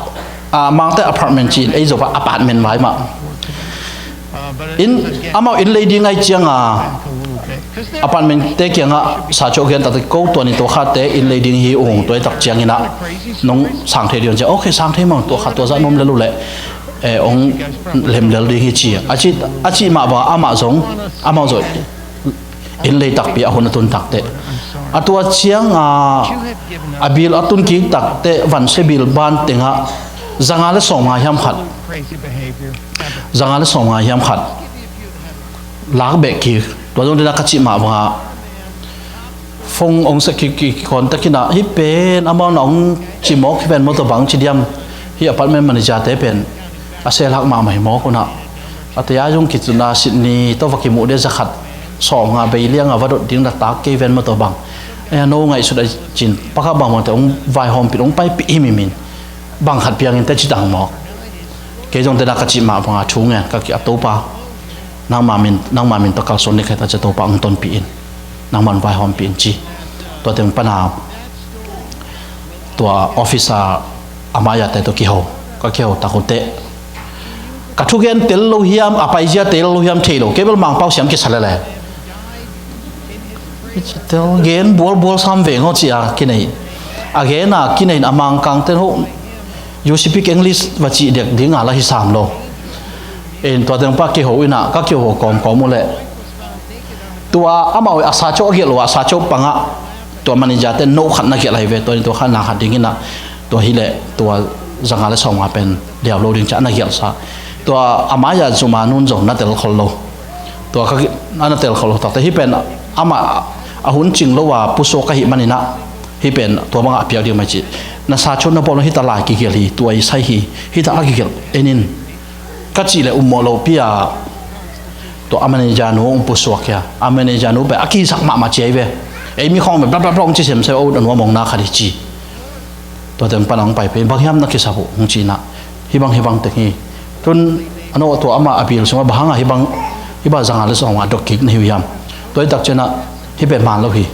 a mangte apartment cin ei zo pa apartment vai mah. In amau inn lei ding ai cianga apartment te kianga sa cho gen takte ko tua ni tua kha te inn lei ding hi ung tua tak ciangina nong sang thei dion cia ok sang thei mang tua kha tua za nom lelu le eh ong lem lel ding hi ci a ci a ci mah ba amah zong amau zoi inn lei takpi a hun a tun takte a tua cianga a bil a tun kik takte vanse bil ban tenga zanga le sawm nga hiam khat zanga le sawm nga hiam khat lak beh kik tua zong dina ka cih mah banga phone ong sa kik kik kon takina hi pen amau na ong cimawk hi pen motor bang ci diam hi apartment manager te pen a selhak mahmah hi mawk una a tia zong kicuna Sydney to va kimuh de zakhat sawm nga bei lianga va dot ding na tak kei ven motor bang a no ngaihsut a cin pakha bang bang te ong vaihawm pit ong paipih hi mimin bang khat piangin te ci dang mawk. Kei zong tena ka cih mah banga thu ngen ka ki a Topa nangma min nangma min tawh kalsuan ni khaita cia Topa ang tonpih in nangman vaihawmpih in ci. Tua teng pana tua office a amaya te tawh kiho ka kiho tak uh teh ka thugen tel lo hiam a paizia tel lo hiam thei lo kei bel Mangpau siam kisa lele. Tel gen bualbual sam veng aw ci a kinei a gen a kinei a Mangkang ten ho U C P English va cih dek ding a la hi sam lo. In tua teng pa kiho ina ka kiho kawmkawm uh leh tua amau a sa cawh a gelh uh a sa cawh pangah tua manager ten no khat na gelh ahi ve tua in tua khat na khat ding ina tua hileh tua zanga le sawm nga pen liau lo ding ca na gelh sa tua amaya zuma nun zong na tel khol lo. Tua ka ana tel khol takte hi pen amah a hun cing lo a pusuak ka hih maninah hi pen tua bangah a piak ding mai cih na sa chon na bawl hita lai kigelh hi tua i sai hi hita a kigelh enin ka cih le ummawh lo pi a tua a manager nu hong pusuak hia a manager nu pen a kisak mahmah ciai ve ei mi khawng pen blablabla hong ci semsem a ut a nuam hong na khat hi ci. Tua teng pan a hong pai pen bang hiam na kisap uh hong ci inah hibang hibang teng hi. Tun a no tua amah a bil sungah bang hangah hibang hibang zanga le sawm a dok kik na hi uh hiam? Tua hi tak cianah hi pen man lo hi.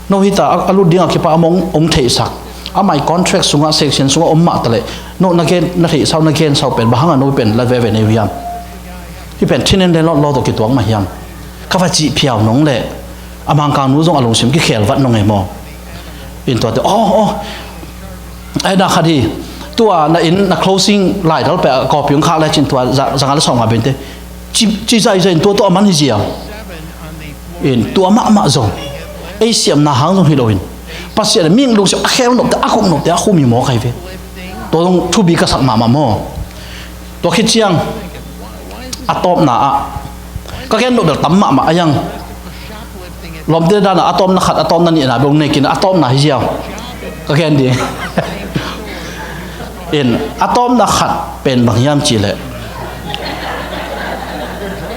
No hita a lut dingah kipa among hong theihsak amah i contract sungah section sungah om mah taleh no na gen na theihsau na gensau pen bang hangah no hi pen la veve na hi uh hiam? Hi pen thinen le lawt lawt tawh kituak mah hiam? Ka va cih phiau nong leh a Mangkang nu zong a lungsim kikhel vat nong e maw? In tuate aw aw ai na khat hi. Tua na inn na closing lai dal peh a kawpi hong khak le cin tua zanga le sawm nga bente ci zai zai in tua tua a man hi zia. In tua mahmah zong ei siamna hang zong hi loin Pasian a ming lungsiam a khel nopte a khum nopte a khum hi maw kai ve. Tua zong thubi ka sak mahmah maw? Tua khit ciang a tawpna ah ka gen loh bel tam mahmah a yang lawmte dana a tawpna khat a tawpna nihna bel nei kina a tawpna hi ziau ka gen ding. In a tawpna khat pen bang hiam cih leh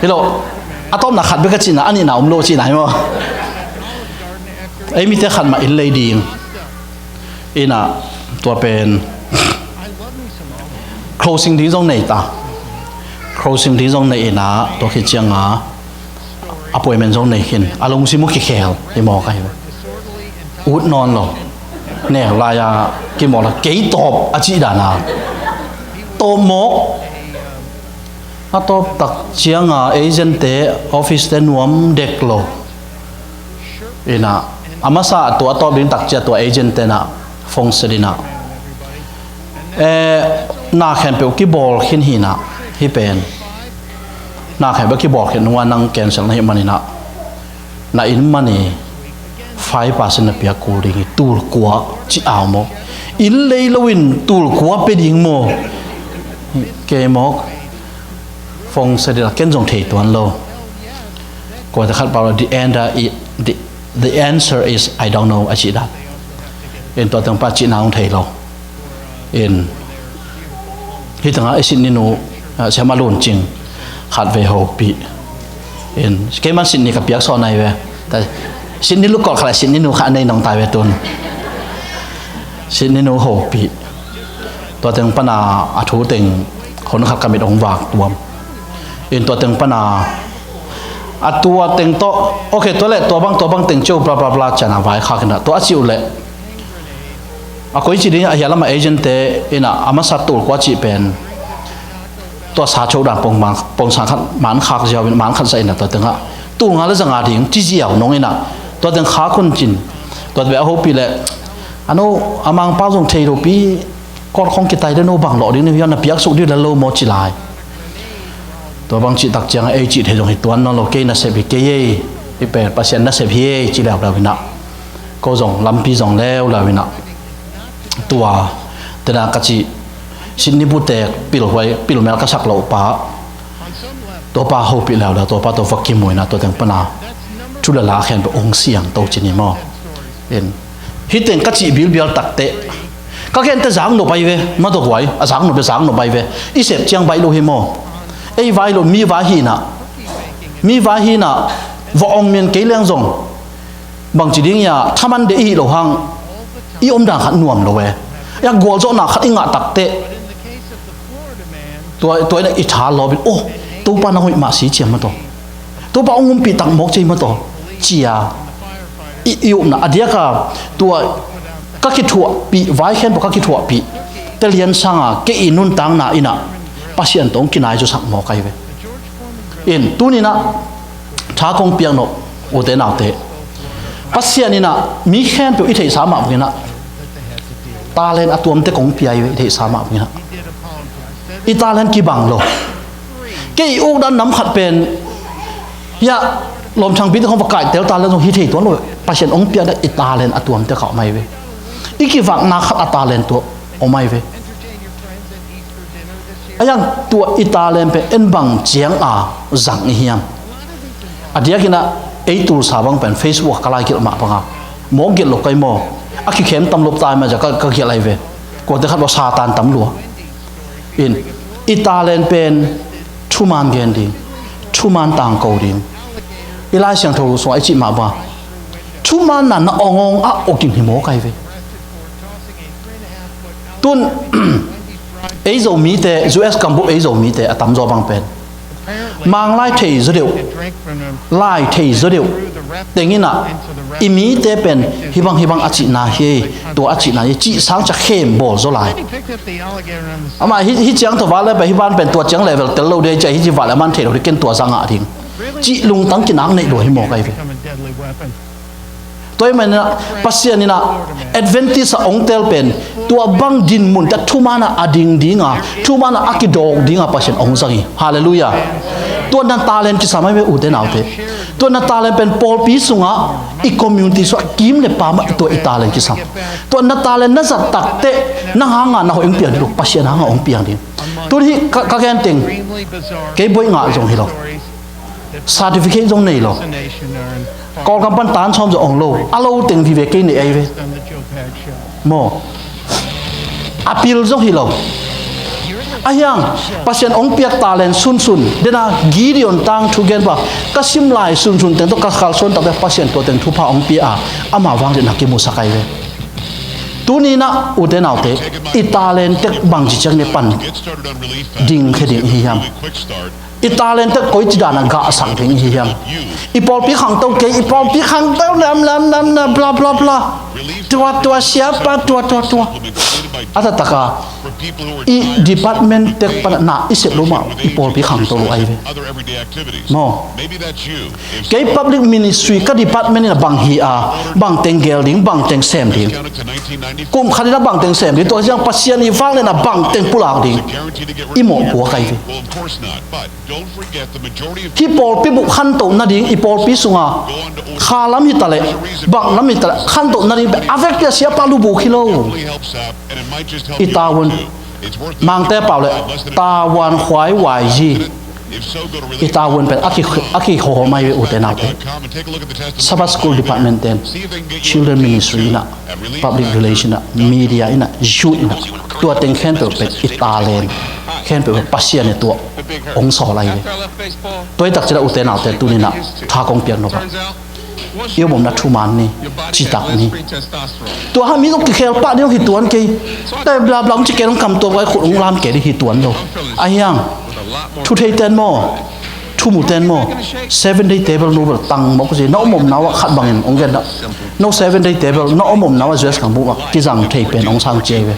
hi lo a tawpna khat bek a cihna a nihna om lo cihna hi maw? Ei mite khat mah inn lei ding. Inah tua pen closing ding zong nei ta. Closing ding zong nei inah tua khit cianga appointment zong nei khin. A lungsim uh kikhel hi mawk ahi ve. Ut nawn lo. Neu lai-a kimawk la kei tawp a cih dana tawp mawk. A tawp tak cianga agent te, office te nuam dek lo. Inah a masa tua a tawp ding tak cia tua agent tenah phone set inah, eh, na khempeuh kibawl khin hinah, hi pen na khempeuh kibawl khin nunga nang cancel na hih maninah na inn mani five percent na piak kul ding hi. Tul kua ci au maw? Inn lei loin tul kua pe ding maw? Kei mawk. Phone set inah ken zong thei tuan lo. Kuate khat pau la, the end, uh, i- the, the answer is I don't know, a cih dan. In tua teng pa cihna hong thei lo. In hih tengah i Sydney nu, ah, siama luncing khat vei hopih. In keiman Sydney ka piak sawn ahi ve. Ta Sydney lukawt khat la Sydney nu khat a nei nong tai ve tun. Sydney nu hopih. Tua teng pana a thu teng hun khat ka mit hong vak tuam. In tua teng pana a tua teng tawh, okay, tua le tua bang, tua bang teng cio, bla, bla, bla, ciana vai khak inah tua a cih uh leh a koi ci ding a hia lama agent te inah a masa tul kua cih pen tua sa cho dan pong man, pong sang khat man khak ziau in man khat sa inah tua tengah tul nga le za nga ding ci ziau nong inah tua teng khak hun cin. Tua teng a hopih leh a no a mangpau zong thei lopi kawt khong kitai le no bang lawh ding ni hian na piak suk ding le lo maw ci lai. Tua bang cih tak cianga ei cih thei zong hi tuan nawn lo, kei nasep hi kei ei, hi pen Pasian nasep hi ei ci leuleu inah ko zong lampi zong leuleu inah tua tena ka cih Sydney butek pilhuai pilmel ka sak loh pa tua pa hopih leuleu, tua pa tua va kimu inah tua teng pana thu le la khempeuh hong siang to ci ni maw? In hih teng ka cih bilbial takteh ka khente zak nop ahi ve, mataw huai a zak nop le zak nop ahi ve. I sep ciang baih lo hi maw? Ei vai lo, mi vai hinah, mi vai hinah va ong mian kei leng zong bangci ding ia thaman de i hih lo hang i omdan khat nuam lo e. Ia gualzawhna khat i ngah takteh tua, tua inah i tha lawpin, oh, Topa na hoih mah si ciam mataw, Topa hong umpih tak mawk cei mataw cia i, i upna a diaka tua ka kithuahpih, vai khempeuh ka kithuahpih telian sanga kei i nuntakna inah Pasian tawh hong kinai zusak mawk ahi ve. In tuninah tha kong piak nop ute naute, Pasian inah mi khempeuh i theihsa mah banginah talent a tuamte kong pia i theihsa mah banginah i talent kibang lo. Kei i ukdan nam khat pen hiah lawmthang pite khong va kaihtel talent zong hi thei tuan lo. Pasian hong piakna i talent a tuamte kha om ahi ve. I kivakna khat a talent tua om ahi ve. A yang tua i talent pen en bang cianga zang i hiam? A diakinah ei tulsa bang pen Facebook ka laikilh mah banga mawk gelh lo kai maw? A kikhem tam lop tai mah zia ka, ka gelh ahi ve. Kuate khat baw Satan tam lua. In i talent pen thuman gen ding, thuman tangko ding. I Lai Siangtho sungah i cih mah banga thumanna na ongong a okin hi mawk ahi ve. Tun ei Zomite, U S gambup ei Zomite a tamzaw bang pen Manglai thei zaw deuh, lai thei zaw deuh tenginah i mite pen hibang hibang a cihna hi, tua a cihna hi, cih sang cia khem bawl zaw lai. Amah hi, hi ciang tawh vale pen hi ban pen tua ciang level tel lo dei cia hi ci vale man thei lo dei ken tua zangah ding. Cih lungtang kinak neih lua hi mawk ahi ve. Tua hi maninah Pasian inah Adventist a ongtel pen tua bang dinmun ta thumanah a ding dinga, thumanah a kidawk dinga Pasian ong zang hi. Halleluiah. Tua na talent kisam ahi ve ute naute. Tua na talent pen pawlpi sungah i community sungah kim le pamah tua i talent kisam. Tua na talent na zat takteh nang hanga na hoih ong piang ding lo, Pasian hanga ong piang ding. Tun hi ka, ka gen teng kei boih ngah zong hi lo. Certificate zong nei lo. Kawlkam pan tan sawm zong ong lo. A lo teng vive kei nei ahi ve. Maw? A pil zong hi lo. Ahi hang Pasian hong piak talent sunsun, dena Gideon tangthu gen pa, ka sim lai sunsun teng tawh ka kalsuan takte Pasian tua teng thupha hong pia a, ama vangliatna kimusak ahi ve. Tuni-in ah ute naute, i talent tek bangci ciang ne pan dingkhia ding i hi hiam? I talent tek koici dan a gahsak ding i hi hiam? I pawlpi khangto kei, i pawlpi khangto lam lam lam lam bla bla bla. Tua tua siapa tua tua tua. A taktak a i department tek pan na i sep lo mah i pawlpi khangto lo ahi ve. Maw. Kei public ministry ka department in a bang hi a, bang teng gel ding, bang teng sem ding. Kum khat in a bang teng sem ding, tua ciang Pasian i vangliatna bang teng pulak ding. I mawhpuak ahi ve. Hih pawlpi bup khantoh nading, i pawlpi sunga kha lam hi ta leh, bang lam hi ta leh khantoh nading pen a vekpi a siapa lubuk hi lo. I tavuan, Mangte pau le tavuan khuai waiji. I tavuan pen a ki, a kihawm ahi ve ute naute. Sabbath School Department ten, Children Ministry in ah, Public Relation ah, Media in ah, Youth in ah, tua teng khempeuh pen i talent khempeuh pen Pasian in tua hong sawl ahi ve. Tua hi takciang ute naute tuni-in ah tha kong piak nop ah, i omna thuman ni, citak ni. Tua hang mi zong kikhel pah ding hi tuan kei. Te bla bla hong ci kei, hong kam tuan, khut hong lam kei ding hi tuan lo. Ahi hang thu thei ten maw, thu mu ten maw, Seven Day Table nu bel tang mawk si, na om omna uh ah khat bangin hong gen dah. No Seven Day Table, na om omna uh ah U S khang bup ah kizang thei pen hong sang ci ahi ve.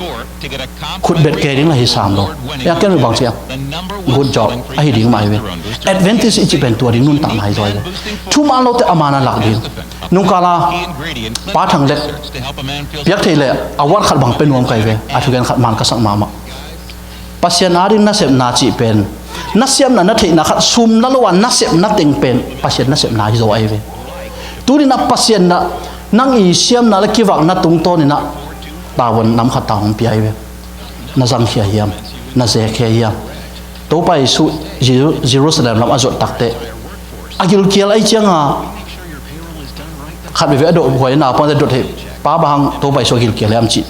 Khut bet kei ding la hi sam lo. Ya ken bang ci a, good job ahi ding mah ahi ve. Adventist i cih pen tua ding nuntakna hi zaw ahi ve. Thuman lote a man a lak ding. Nungkal a Pa Thang Lek piak theih leh award khat bang pe nuam ka hi ve. A thugen khat man ka sak mahmah. Pasian ading nasepna cih pen, na siamna na theihna khat sum na lo a nasepna teng pen Pasian nasepna hi zaw ahi ve. Tuni-in ah Pasian in ah nang i siamna le kivakna tungtawnin ah tavuan nam khat ta hong pia ahi ve. Na zangkhia hiam? Na zekhia hiam? Topa Jesu Jeru-, Jerusalem lam a zuat takteh a gilkial ahi cianga khat veve a dawh huai a naupangte dawh theih, Pa, bang hang Topa Jesu a gilkial hiam cih,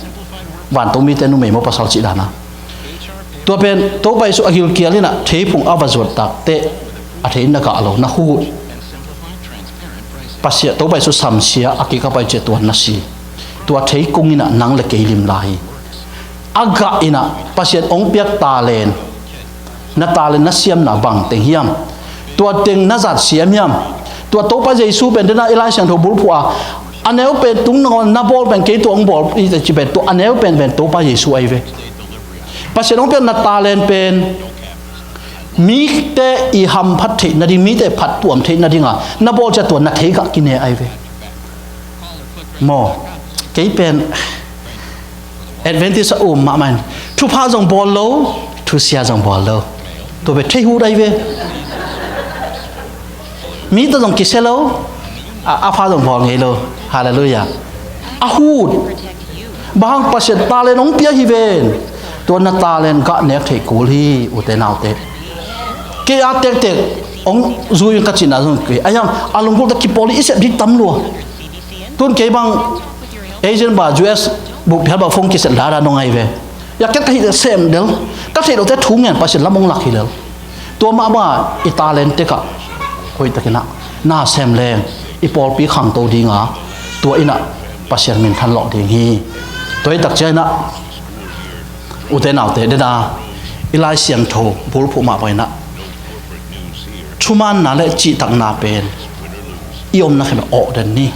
vantung mite numei maw pasal cih dana. Tua pen Topa Jesu a gilkial in ah theiphung a va zuat takteh a thei na gah lo, na hut. Pasian, Topa Jesu samsia a kikap a i ciah tua na si. Tua thei kung in ah nang le kei limla hi. A gah in ah Pasian hong piak talent, na talent na siamna bang teng hiam? Tua teng na zat siam hiam? Tua Topa Jesu pen dena i Lai Siangtho bulphuh a, a neu pen tung nangawn na bawl pen kei tua hong bawl i ci pen tua a neu pen pen Topa Jesu ahi ve. Pasian hong piak na talent pen mite i hamphat theih nading, mite phattuam theih nadinga na bawl ciah tua na thei gah kine ahi ve. Maw, kei pen Adventist a um mahmah in thupha zong bawl lo, thusia zong bawl lo. Tua pen thei hut ahi ve. Mite zong kisia lo, a, a pha zong bawl ngei lo. Halleluiah. A hut. Bang hang Pasian talent hong pia hi ven. Tua na talent gah nek theih kul hi, ute naute. Kei a tektek hong zui ka cihna zong kei. Ahi hang a lunggulhte kipawl i sep ding tam lua. Tun kei bang agent ba U S buh phial ba phone kiset lada nong ahi ve. Ya ket ka hih sem del. Ka theih lote thu ngen Pasian lam hong lak hi lel. Tua mah bang i talent tekah hoihtakin ah na sem leng i pawlpi khangto dinga tua in ah Pasian minthan lawh ding hi. Tua hi takciang in ah ute naute dena i Lai Siangtho bulphuh mah bang in ah thumaanna le cihtakna pen i omna khem awh den ni.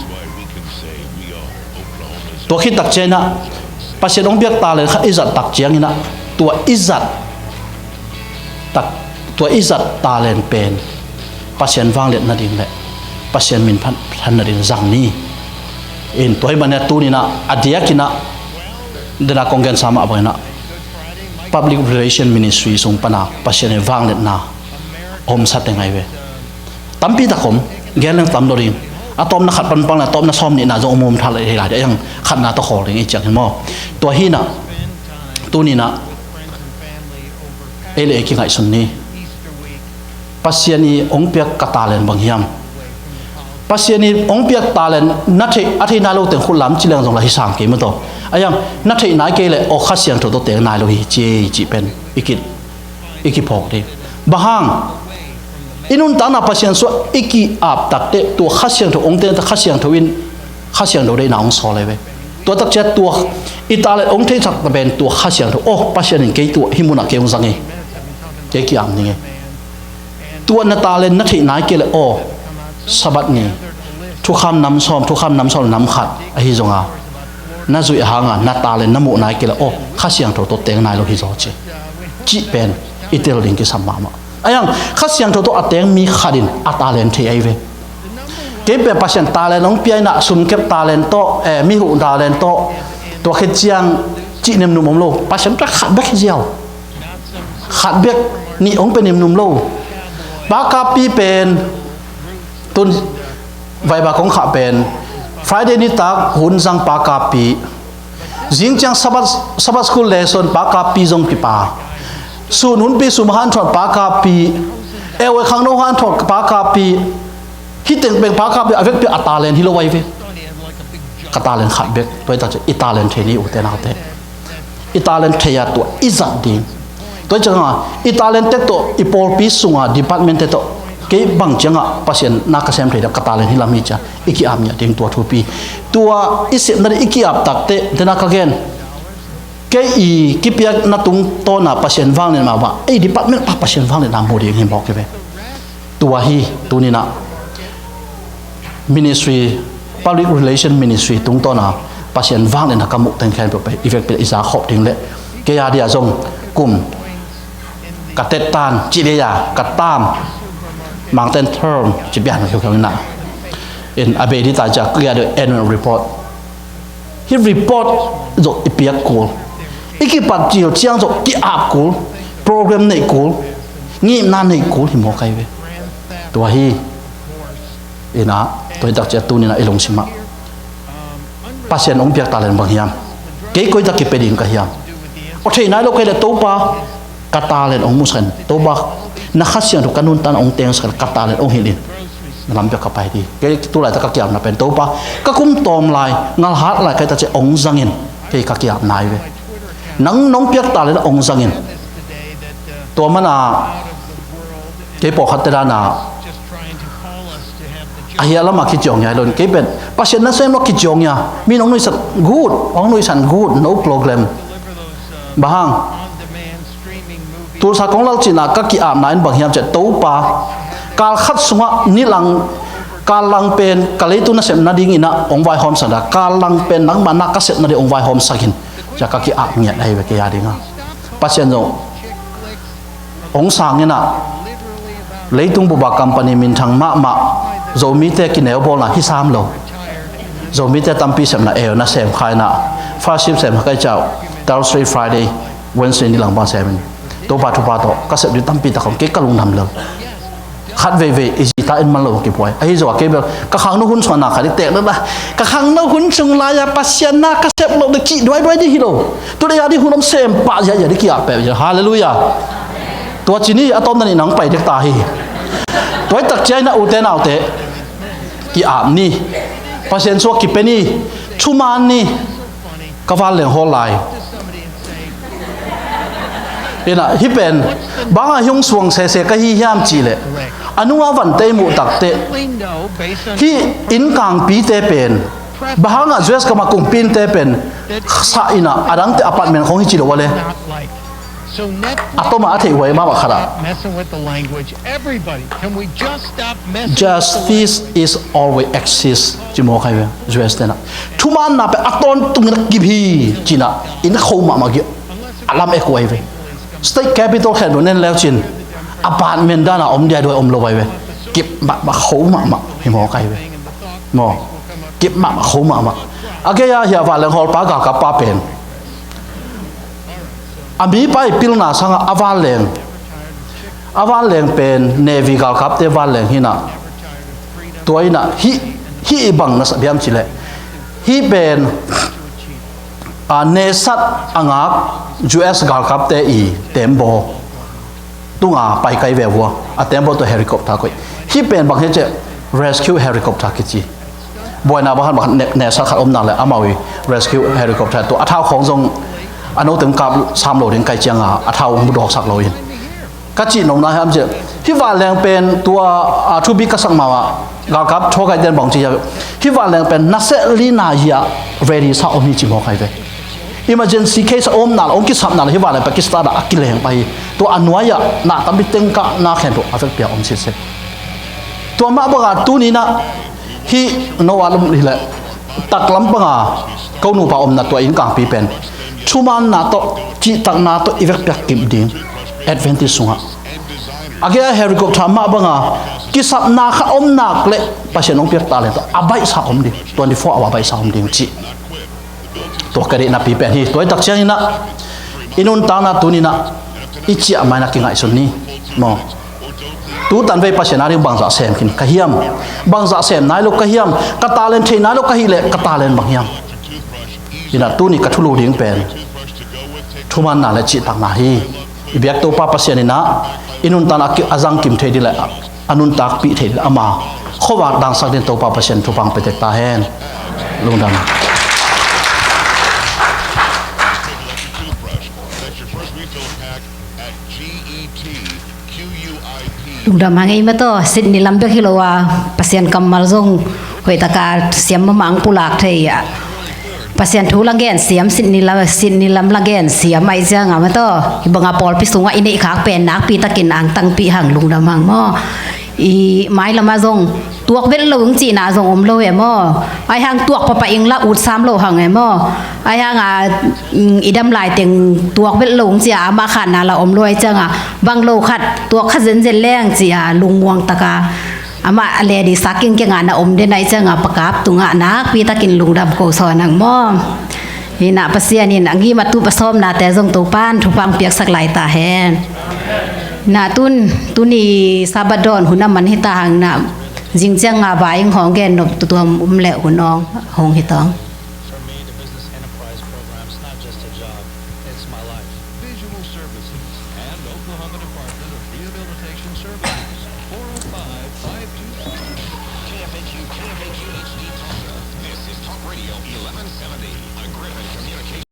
Tua khit takciang in ah Pasian hong piak talent khat i zat takciang in ah tua i zat tak, tua i zat talent pen Pasian vangliat nading le Pasian min phan, phan nading zang ni. In tua hi mah in ah tuni in ah a diakin ah dena kong gensa mah bang in ah public relation ministry sung pana Pasian i vangliatna omsa teng ahi ve. Tampi tak om, gen leng tam lo ding. A tawpna khat panpang le a tawpna sawm nihna zong om om tha le hei lai ding. Ahi hang khatna tawh khawl ding i ciang hi maw. Tua hi in ah tuni in ah ei le ei kingaihsun ni. Pasian i hong piak ka talent bang hiam? Pasian i hong piak talent na theih, a thei nai lo teng khut lam ci leng zong la hi sang kei maw taw. Ahi hang na theih nai kei le aw Kha Siangtho tawh teng nai lo hi ci, ci pen i kit i kiphawk ding. Bang hang, i nuntakna Pasian suah i ki-ap takteh tua Kha Siangtho hong teng, Kha Siangtho in Kha Siangtho deihna hong sawl ahi ve. Tua takciang tua i talent hong theihsak ta pen tua Kha Siangtho, aw, Pasian in kei tua hih munah kei hong zang hi, kei ki-ap ning e. Tua na talent na theih nai kei leh, aw, Sabbath ni thukham nam sawm, thukham nam sawm nam khat ahi zonga na zuih hanga na talent na muh nai kei leh, aw, Kha Siangtho tawh teng nai lo hi zaw ci, cih pen i tel ding kisam mahmah. Ahi hang Kha Siangtho tawh a teng mi khat in a talent thei ahi ve. Kei pen Pasian talent hong pia inah, sumkep talent tawh, eh, mi huh talent tawh, tua khit ciang cih nemnum om lo. Pasian pia khat bek hi ziau. Khat bek, nih hong pia nemnum lo. Pa Kapi pen tun vaiba kong khah pen Friday nitak hun zang Pa Kapi. Zing ciang Sabbath, Sabbath school lesson Pa Kapi zong kipa. Sun hunpi sum hanthawn Pa Kapi. Ewe khangno hanthawn Pa Kapi. Hih teng peng Pa Kapi a vekpi a talent hi lo ahi ve. Ka talent khat bek. Tua hi tak ciang i talent thei ni, ute naute. I talent thei a tua i zat ding. Tua hi cianga i talent tek tawh i pawlpi sunga department tek tawh kei bang cianga Pasian na ka sem thei ding, ka talent hi lam hi cia i ki-ap ngiat ding, tua thupi. Tua i sepna ding i ki-ap takteh, dena ka gen, kei i kipiakna tungtawna Pasian vanglian mahmah, ei department pa Pasian vanglianna mu ding hi mawk hi ve. Tua hi tuninah ministry, public relation ministry tungtawna Pasian vanglianna ka muh teng khempeuh pen i vekpi i za khop ding leh, kei a dia zong kum ka tet tan ci dia, ka tam, Mangten term ci pian khiukheu inah, in a bei di ta cia kei a dia annual report. Hih report zong i piak kul, i kipat cil ciang zong ki-ap kul, program neih kul, ngimna neih kul hi mawk ahi ve. Tua hi inah, tua hi tak ciang tuninah i lungsimah Pasian hong piak talent bang hiam? Kei koi tak kipia ding ka hiam? Aw, thei nai lo kei leh Topa, ka talent hong musak in, Topa, na Kha Siangtho ka nuntakna hong tengsak in, ka talent hong hilh in, na lam pia ka pai ding. Kei tulaitak ka ki-apna pen, Topa, ka kum tawm lai, ngalhat lai kei tak ciang hong zang in, kei ka ki-apna ahi ve. Nang nong piak talent hong zang in. Tua mana kei pawlkhatte dana a hiah lama kiciawng ia hi lo in, kei pen Pasian nasem lo kiciawng ia. Mi nong nuihsan good, hong nuihsan good, no problem. Bang hang, Tulsa kong lalcinna ka ki-apna in bang hiam ciah, Topa, kal khat sungah nilang, kal lang pen ka leitung nasep nadinginah hong vaihawmsak da, kal lang pen nangmah na ka sep nading hong vaihawmsak in, ciah ka ki-ap ngiat ahi ve kei a dinga. Pasian zong hong sang inah, leitung bupa company minthang mahmah, Zomite kineubawlna hi sam lo. Zomite tampi sepna eu na sem kha inah, first shift sem kha kei ciah, Thursday, Friday, Wednesday ni lang bang sem in, Topa thupha tawh ka sep ding tampi tak om, kei ka lungdam lo. Khat veivei i zita in man lo kipuai. Ahi zong a kei bel ka khangno hun sungah na khat i tek lo la. Ka khangno hun sung lai-a Pasian na ka sep lo na kih duaiduai ding hi lo. Tua dei a ding hun om sem pah ziahziah ding ki-ap peh. Halleluiah. Tua ci ni, a tawpna nih nang pai dek ta hi. Tua hi tak ciah inah ute naute, ki-ap ni. Pasian suak kipia ni. Thuman ni. Ka vanleng hawl lai. Inah, hih pen bangah hih hong suang sese ka hi hiam cihleh, a nungah vante i muh takteh, hih inn kangpite pen, bang hangah U S gamah kumpi innte pen sa inah, a dangte apartment khong hi ci lo a le. A tawmah a theih huai mahmah khatah, justice is always exist, ci mawk ahi ve, U S tenah. Thumaanna pen a tawntung in a kip hi, cinah inn kho mahmah gih a lam ek uh ahi ve. State capital khen lo nen leu cin, apartment dana om dia duai om lo ahi ve. Kip mahmah, kho mahmah hi mawk ahi ve. Maw, kip mahmah, kho mahmah. A gei-a hiah vanleng hawlpa galkappa pen a mipa i pilna sangah a vanleng, a vanleng pen Navy galkapte vanleng hinah, tua inah hih, hih i bang na sa diam cileh, hih pen a, nesat a ngak U S galkapte i tembaw tunga paikai ve vua, a tembaw tawh helicopter koih. Hih pen bang hiam ciah, rescue helicopter kici. Buaina bang khat, bang khat ne-, nesat khat om nak le amau i rescue helicopter tua a thau khawng zong a note kap sam lo ding kai cianga a thau hong dawksak lo in. Ka cih nopna hiam cih, hih vanleng pen tua, a, thupi ka sak mah mah, galkap thawkaite'n bang ci hiam, hih vanleng pen nasep li na hi a, ready sa om hi ci mawk ahi ve. Emergency case a om na leh, hong kisap na leh, hih vanleng pen kistart a kileng pah hi. Tua a nuai ah na tampi teng kah na khempeuh a vekpi a om sitset. Tua mah bang a tuni-in ah hih Noah lam hi leh, taklam panga ko nupa omna tua innkangpi pen thumanna tawh, cihtakna tawh i vekpi a kip ding, Adventist sungah. A gei a helicopter mah banga kisapna khat om nak leh Pasian hong piak talent tawh a baihsa om ding, twenty-four hour baihsa om ding cih. Tua ka deihna pi pen hi. Tua hi tak ciangin ah i nuntakna tuni-in ah i ciah ma-in ah kingaihsun ni maw. Tu tanvei Pasian a ding bangzah sem khin ka hiam? Bangzah sem nai lo ka hiam? Ka talent thei nai lo ka hih leh ka talent bang hiam? Hi-in ah tuni ka thulu ding pen thumanna leh cihtakna hi. I biak Topa Pasian in ah i nuntakna a zangkim thei ding leh a nuntakpih thei ding leh ama khuavak dangsak dingin Topa Pasian thupha hong pia tek ta hen. Lungdam. Lungdam hang ei mah tawh, Sydney lam bek hi lo a, Pasian kammal zong hoih taka siam mahmah hong pulak thei a. Pasian thu la gen siam, Sydney la, Sydney lam la gen siam ahih ciangin mah tawh, hih banga pawlpi sungah i neih khak pen nakpi takin angtangpih hang, lungdam hang maw. I mailamah zong tuak vet lo ung cihna zong om lo e maw. Ahih hang tuak pahpah ing la ut sam lo hang e maw. Ahih hang a, mm, i dam laiteng tuak vet lo ung ci a, amah khatna la om lo ahih ciangin bang lo khat tuak kha zenzen leng ci a, lungmuang taka amah a leh dih sak kingkeng a na om den ahih ciangin pakap tungah nakpi takin lungdam ko sawn hang maw. Hi-in ah Pasian in a ngim a tup a sawmnate zong Topa'n thupha hong piaksak lai ta hen. Na tun, tuni Sabbath dawn hun a man hi ta hang na, zing ciangin vai hong gen nop tutuam um leh hun hong, hong hi tawng.